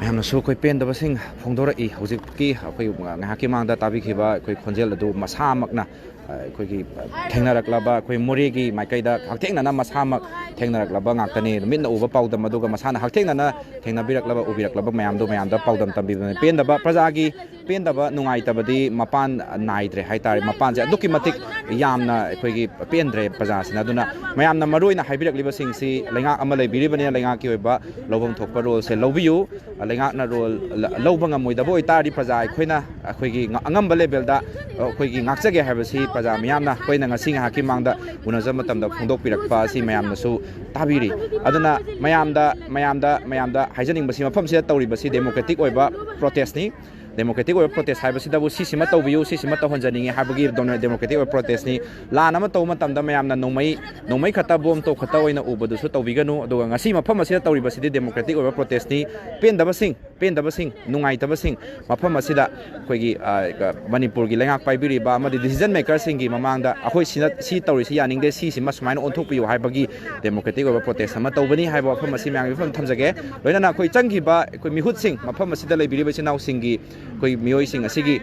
ꯃꯌꯥꯝꯅꯁꯨ ꯑꯩꯈꯣꯏ ꯄꯦꯟꯗꯕꯁꯤꯡ ꯐꯣꯡꯗꯣꯔꯛꯏ꯫ ꯍꯧꯖꯤꯛꯀꯤ ꯑꯩꯈꯣꯏ ꯉꯥꯏꯍꯥꯛꯀꯤ ꯃꯃꯥꯡꯗ ꯇꯥꯕꯤꯈꯤꯕ ꯑꯩꯈꯣꯏ ꯈꯣꯟꯖꯦꯜ ꯑꯗꯨ ꯃꯁꯥꯃꯛꯅ, ꯑ, ꯑꯩꯈꯣꯏꯒꯤ ꯊꯦꯡꯅꯔꯛꯂꯕ, ꯑꯩꯈꯣꯏ ꯃꯣꯔꯦꯒꯤ ꯃꯥꯏꯀꯩꯗ ꯍꯛꯊꯦꯡꯅꯅ ꯃꯁꯥꯃꯛ ꯊꯦꯡꯅꯔꯛꯂꯕ ꯉꯥꯛꯇꯅꯤ꯫ ꯃꯤꯠꯅ ꯎꯕ ꯄꯥꯎꯗꯝ ꯑꯗꯨꯒ ꯃꯁꯥꯅ ꯍꯛꯊꯦꯡꯅꯅ ꯊꯦꯡꯅꯕꯤꯔꯛꯂꯕ, ꯎꯕꯤꯔꯛꯂꯕ ꯃꯌꯥꯝꯗꯣ ꯃꯌꯥꯝꯗ ꯄꯥꯎꯗꯝ ꯇꯝꯕꯤꯕꯅꯤ꯫ ꯄꯦꯟꯗꯕ, ꯄ꯭ꯔꯖꯥꯒꯤ ꯄꯦꯟꯗꯕ, ꯅꯨꯡꯉꯥꯏꯇꯕꯗꯤ ꯃꯄꯥꯟ ꯅꯥꯏꯗ꯭ꯔꯦ ꯍꯥꯏꯇꯥꯔꯦ꯫ ꯃꯄꯥꯟꯁꯦ ꯑꯗꯨꯛꯀꯤ ꯃꯇꯤꯛ ꯌꯥꯝꯅ ꯑꯩꯈꯣꯏꯒꯤ ꯄꯦꯟꯗ꯭ꯔꯦ ꯄ꯭ꯔꯖꯥꯁꯤꯅ꯫ ꯑꯗꯨꯅ ꯃꯌꯥꯝꯅ ꯃꯔꯨ ꯑꯣꯏꯅ ꯍꯥꯏꯕꯤꯔꯛꯂꯤꯕꯁꯤꯡꯁꯤ, ꯂꯩꯉꯥꯛ ꯑꯃ ꯂꯩꯕꯤꯔꯤꯕꯅꯤꯅ ꯂꯩꯉꯥꯛꯀꯤ ꯑꯣꯏꯕ ꯂꯧꯐꯝ ꯊꯣꯛꯄ ꯔꯣꯜꯁꯦ ꯂꯧꯕꯤꯌꯨ꯫ ꯂꯩꯉꯥꯛꯅ ꯔꯣꯜ ꯂ-, ꯂꯧꯕ ꯉꯝꯃꯣꯏꯗꯕ ꯑꯣꯏꯇꯥꯔꯗꯤ, ꯄ꯭ꯔꯖꯥ ꯑꯩꯈꯣꯏꯅ ꯑꯩꯈꯣꯏꯒꯤ ꯉ-, ꯑꯉꯝꯕ ꯂꯦꯚꯦꯜꯗ ꯑꯩꯈꯣꯏꯒꯤ ꯉꯥꯛꯆꯒꯦ ꯍꯥꯏꯕꯁꯤ ꯄ꯭ꯔꯖꯥ ꯃꯤꯌꯥꯝꯅ ꯑꯩꯈꯣꯏꯅ ꯉꯁꯤ ꯉꯥꯏꯍꯥꯛꯀꯤ ꯃꯥꯡꯗ ꯎꯅꯖꯕ ꯃꯇꯝꯗ ꯐꯣꯡꯗꯣꯛꯄꯤꯔꯛꯄ ꯑꯁꯤ ꯃꯌꯥꯝꯅꯁꯨ ꯇꯥꯕꯤꯔꯤ꯫ ꯑꯗꯨꯅ ꯃꯌꯥꯝꯗ, ꯃꯌꯥꯝꯗ, ꯃꯌꯥꯝꯗ ꯍꯥꯏꯖꯅꯤꯡꯕꯁꯤ, ꯃꯐꯝꯁꯤꯗ ꯇꯧꯔꯤꯕꯁꯤ ꯗꯦꯃꯣꯀ꯭ꯔꯦꯇꯤꯛ ꯑꯣꯏꯕ ꯄ꯭ꯔꯣꯇꯦꯁꯅꯤ꯫ ꯗꯦꯃꯣꯀ꯭ꯔꯦꯇꯤꯛ ꯑꯣꯏꯕ ꯄ꯭ꯔꯣꯇꯦꯁ ꯍꯥꯏꯕꯁꯤꯗꯕꯨ ꯁꯤꯁꯤꯃ ꯇꯧꯕꯤꯌꯨ, ꯁꯤꯁꯤꯃ ꯇꯧꯍꯟꯖꯅꯤꯡꯉꯤ ꯍꯥꯏꯕꯒꯤ ꯗꯣꯅ-, ꯗꯦꯃꯣꯀ꯭ꯔꯦꯇꯤꯛ ꯑꯣꯏꯕ ꯄ꯭ꯔꯣꯇꯦꯁꯅꯤ꯫ ꯂꯥꯟ ꯑꯃ ꯇꯧꯕ ꯃꯇꯝꯗ ꯃꯌꯥꯝꯅ ꯅꯣꯡꯃꯩ, ꯅꯣꯡꯃꯩ ꯈꯛꯇ, ꯕꯣꯝ ꯇꯣꯞ ꯈꯛꯇ ꯑꯣꯏꯅ ꯎꯕꯗꯨꯁꯨ ꯇꯧꯕꯤꯒꯅꯨ꯫ ꯑꯗꯨꯒ ꯉꯁꯤ ꯃꯐꯝ ꯑꯁꯤꯗ ꯇꯧꯔꯤꯕꯁꯤꯗꯤ ꯗꯦꯃꯣꯀ꯭ꯔꯦꯇꯤꯛ ꯑꯣꯏꯕ ꯄ꯭ꯔꯣꯇꯦꯁꯅꯤ꯫ ꯄꯦꯟꯗꯕꯁꯤꯡ ꯄꯦꯟꯗꯕꯁꯤꯡ, ꯅꯨꯡꯉꯥꯏꯇꯕꯁꯤꯡ ꯃꯐꯝ ꯑꯁꯤꯗ ꯑꯩꯈꯣꯏꯒꯤ, ꯑ, ꯃꯅꯤꯄꯨꯔꯒꯤ ꯂꯩꯉꯥꯛ ꯄꯥꯏꯕꯤꯔꯤꯕ ꯑꯃꯗꯤ decision maker ꯁꯤꯡꯒꯤ ꯃꯃꯥꯡꯗ ꯑꯩꯈꯣꯏ ꯁꯤꯅ, ꯁꯤ ꯇꯧꯔꯤꯁꯤ ꯌꯥꯅꯤꯡꯗꯦ, ꯁꯤꯁꯤꯃ ꯁꯨꯃꯥꯏꯅ ꯑꯣꯟꯊꯣꯛꯄꯤꯌꯨ ꯍꯥꯏꯕꯒꯤ democratic ꯑꯣꯏꯕ protest ꯑꯃ ꯇꯧꯕꯅꯤ ꯍꯥꯏꯕ ꯋꯥꯐꯝ ꯑꯁꯤ ꯃꯌꯥꯝꯒꯤ ꯃꯐꯝ ꯊꯝꯖꯒꯦ꯫ ꯂꯣꯏꯅꯅ ꯑꯩꯈꯣꯏ ꯆꯪꯈꯤꯕ ꯑꯩꯈꯣꯏ ꯃꯤꯍꯨꯠꯁꯤꯡ, ꯃꯐꯝ ꯑꯁꯤꯗ ꯂꯩꯕꯤꯔꯤꯕ ꯏꯆꯤꯟ ꯏꯅꯥꯎꯁꯤꯡꯒꯤ ꯑꯩꯈꯣꯏ ꯃꯤꯑꯣꯏꯁꯤꯡ ꯑꯁꯤꯒꯤ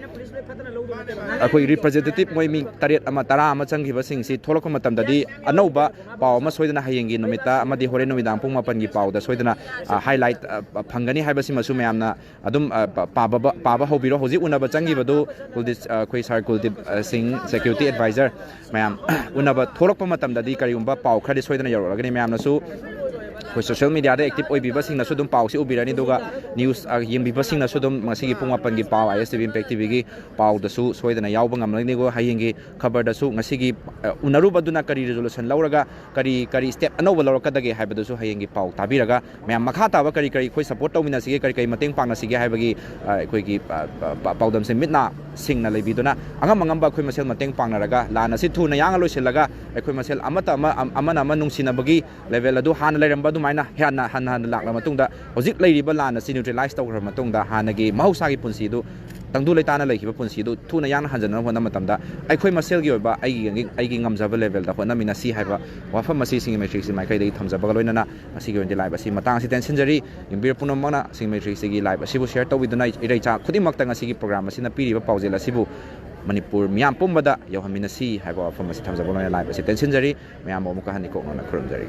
ꯑꯩꯈꯣꯏ representative ꯃꯣꯏ ꯃꯤ ꯇꯔꯦꯠ ꯑꯃ, ꯇꯔꯥ ꯑꯃ ꯆꯪꯈꯤꯕꯁꯤꯡꯁꯤ ꯊꯣꯛꯂꯛꯄ ꯃꯇꯝꯗꯗꯤ ꯑꯅꯧꯕ ꯄꯥꯎ ꯑꯃ ꯁꯣꯏꯗꯅ ꯍꯌꯦꯡꯒꯤ ꯅꯨꯃꯤꯠꯇ ꯑꯃꯗꯤ ꯍꯣꯔꯦꯟ ꯅꯨꯃꯤꯗꯥꯡ ꯄꯨꯡ ꯃꯥꯄꯟꯒꯤ ꯄꯥꯎꯗ ꯁꯣꯏꯗꯅ, ꯑ, highlight, ꯑ, ꯐꯪꯒꯅꯤ ꯍꯥꯏꯕꯁꯤꯃꯁꯨ ꯃꯌꯥꯝꯅ ꯑꯗꯨꯝ, ꯑ, ꯄ-, ꯄꯥꯕ, ꯄꯥꯕ ꯍꯧꯕꯤꯔꯣ꯫ ꯍꯧꯖꯤꯛ ꯎꯅꯕ ꯆꯪꯈꯤꯕꯗꯨ ꯀꯨꯜꯗꯤꯞ, ꯑ, ꯑꯩꯈꯣꯏ ꯁꯥꯔ ꯀꯨꯜꯗꯤꯞ, ꯑ, ꯁꯤꯡ, security advisor ꯃꯌꯥꯝ ꯎꯅꯕ ꯊꯣꯛꯂꯛꯄ ꯃꯇꯝꯗꯗꯤ ꯀꯔꯤꯒꯨꯝꯕ ꯄꯥꯎ ꯈꯔꯗꯤ ꯁꯣꯏꯗꯅ ꯌꯧꯔꯛꯂꯒꯅꯤ꯫ ꯃꯌꯥꯝꯅꯁꯨ ꯑꯩꯈꯣꯏ social media ꯗ active ꯑꯣꯏꯕꯤꯕꯁꯤꯡꯅꯁꯨ ꯑꯗꯨꯝ ꯄꯥꯎꯁꯤ ꯎꯕꯤꯔꯅꯤ, ꯑꯗꯨꯒ news, ꯑ, ꯌꯦꯡꯕꯤꯕꯁꯤꯡꯅꯁꯨ ꯑꯗꯨꯝ ꯉꯁꯤꯒꯤ ꯄꯨꯡ ꯃꯥꯄꯟꯒꯤ ꯄꯥꯎ ISTV Impact TV ꯒꯤ ꯄꯥꯎꯗꯁꯨ ꯁꯣꯏꯗꯅ ꯌꯥꯎꯕ ꯉꯝꯂꯒꯅꯤ꯫ ꯑꯗꯨꯒ ꯍꯌꯦꯡꯒꯤ ꯈꯕꯔꯗꯁꯨ ꯉꯁꯤꯒꯤ, ꯑ, ꯎꯅꯔꯨꯕꯗꯨꯅ ꯀꯔꯤ resolution ꯂꯧꯔꯒ ꯀꯔꯤ, ꯀꯔꯤ step ꯑꯅꯧꯕ ꯂꯧꯔꯛꯀꯗꯒꯦ ꯍꯥꯏꯕꯗꯨꯁꯨ ꯍꯌꯦꯡꯒꯤ ꯄꯥꯎ ꯇꯥꯕꯤꯔꯒ ꯃꯌꯥꯝ ꯃꯈꯥ ꯇꯥꯕ ꯀꯔꯤ ꯀꯔꯤ ꯑꯩꯈꯣꯏ support ꯇꯧꯃꯤꯟꯅꯁꯤꯒꯦ, ꯀꯔꯤ ꯀꯔꯤ ꯃꯇꯦꯡ ꯄꯥꯡꯅꯁꯤꯒꯦ ꯍꯥꯏꯕꯒꯤ, ꯑ, ꯑꯩꯈꯣꯏꯒꯤ, ꯑ, ꯄ-, ꯄ-, ꯄꯥꯎꯗꯝꯁꯦ ꯃꯤꯠ ꯅꯥ ꯁꯤꯡꯅ ꯂꯩꯕꯤꯗꯨꯅ ꯑꯉꯝ ꯑꯉꯝꯕ ꯑꯩꯈꯣꯏ ꯃꯁꯦꯜ ꯃꯇꯦꯡ ꯄꯥꯡꯅꯔꯒ ꯂꯥꯟ ꯑꯁꯤ ꯊꯨꯅ ꯌꯥꯡꯅ ꯂꯣꯏꯁꯤꯜꯂꯒ ꯑꯩꯈꯣꯏ ꯃꯁꯦꯜ ꯑꯃꯠꯇ ꯑꯃ, ꯑꯝ-, ꯑꯃꯅ ꯑꯃ ꯅꯨꯡꯁꯤꯅꯕꯒꯤ level ꯑꯗꯨ ꯍꯥꯟꯅ ꯂꯩꯔꯝꯕ ꯑꯗꯨꯃꯥꯏꯅ ꯍꯦꯟꯅ ꯍꯟꯅ ꯍꯟꯅ ꯂꯥꯛꯂꯕ ꯃꯇꯨꯡꯗ, ꯍꯧꯖꯤꯛ ꯂꯩꯔꯤꯕ ꯂꯥꯟ ꯑꯁꯤ neutralize ꯇꯧꯈ꯭ꯔꯕ ꯃꯇꯨꯡꯗ, ꯍꯥꯟꯅꯒꯤ ꯃꯍꯧꯁꯥꯒꯤ ꯄꯨꯟꯁꯤꯗꯨ, ꯇꯪꯗꯨ ꯂꯩꯇꯥꯅ ꯂꯩꯈꯤꯕ ꯄꯨꯟꯁꯤꯗꯨ ꯊꯨꯅ ꯌꯥꯡꯅ ꯍꯟꯖꯤꯟꯅꯕ ꯍꯣꯠꯅꯕ ꯃꯇꯝꯗ, ꯑꯩꯈꯣꯏ ꯃꯁꯦꯜꯒꯤ ꯑꯣꯏꯕ ꯑꯩꯒꯤ, ꯑꯩꯒꯤ ꯉꯝꯖꯕ level ꯗ ꯍꯣꯠꯅꯃꯤꯟꯅꯁꯤ ꯍꯥꯏꯕ ꯋꯥꯐꯝ ꯑꯁꯤ ꯁꯤꯡꯒꯤ ꯃꯩꯇ꯭ꯔꯤꯁꯤ ꯃꯥꯏꯀꯩꯗꯒꯤ ꯊꯝꯖꯕꯒ ꯂꯣꯏꯅꯅ, ꯉꯁꯤꯒꯤ ꯑꯣꯏꯅꯗꯤ live ꯑꯁꯤ ꯃꯇꯥꯡ ꯑꯁꯤ ꯇꯦꯟꯁꯤꯟꯖꯔꯤ꯫ ꯌꯦꯡꯕꯤꯔ ꯄꯨꯝꯅꯃꯛꯅ ꯁꯤꯡꯒꯤ ꯃꯩꯇ꯭ꯔꯤꯁꯤꯒꯤ live ꯑꯁꯤꯕꯨ share ꯇꯧꯕꯤꯗꯨꯅ, ꯏꯔꯩꯆꯥ ꯈꯨꯗꯤꯡꯃꯛꯇ ꯉꯁꯤꯒꯤ program ꯑꯁꯤꯅ ꯄꯤꯔꯤꯕ ꯄꯥꯎꯖꯦꯜ ꯑꯁꯤꯕꯨ ꯃꯅꯤꯄꯨꯔ ꯃꯤꯌꯥꯝ ꯄꯨꯝꯕꯗ ꯌꯧꯍꯟꯃꯤꯟꯅꯁꯤ ꯍꯥꯏꯕ ꯋꯥꯐꯝ ꯑꯁꯤ ꯊꯝꯖꯕ ꯂꯣꯏꯅꯅ live ꯑꯁꯤ ꯇꯦꯟꯁꯤꯟꯖꯔꯤ꯫ ꯃꯌꯥꯝꯕꯨ ꯑꯃꯨꯛꯀ ꯍꯟꯅ ꯏꯀꯣꯛꯅꯅ ꯈꯨꯔꯨꯝꯖꯔꯤ꯫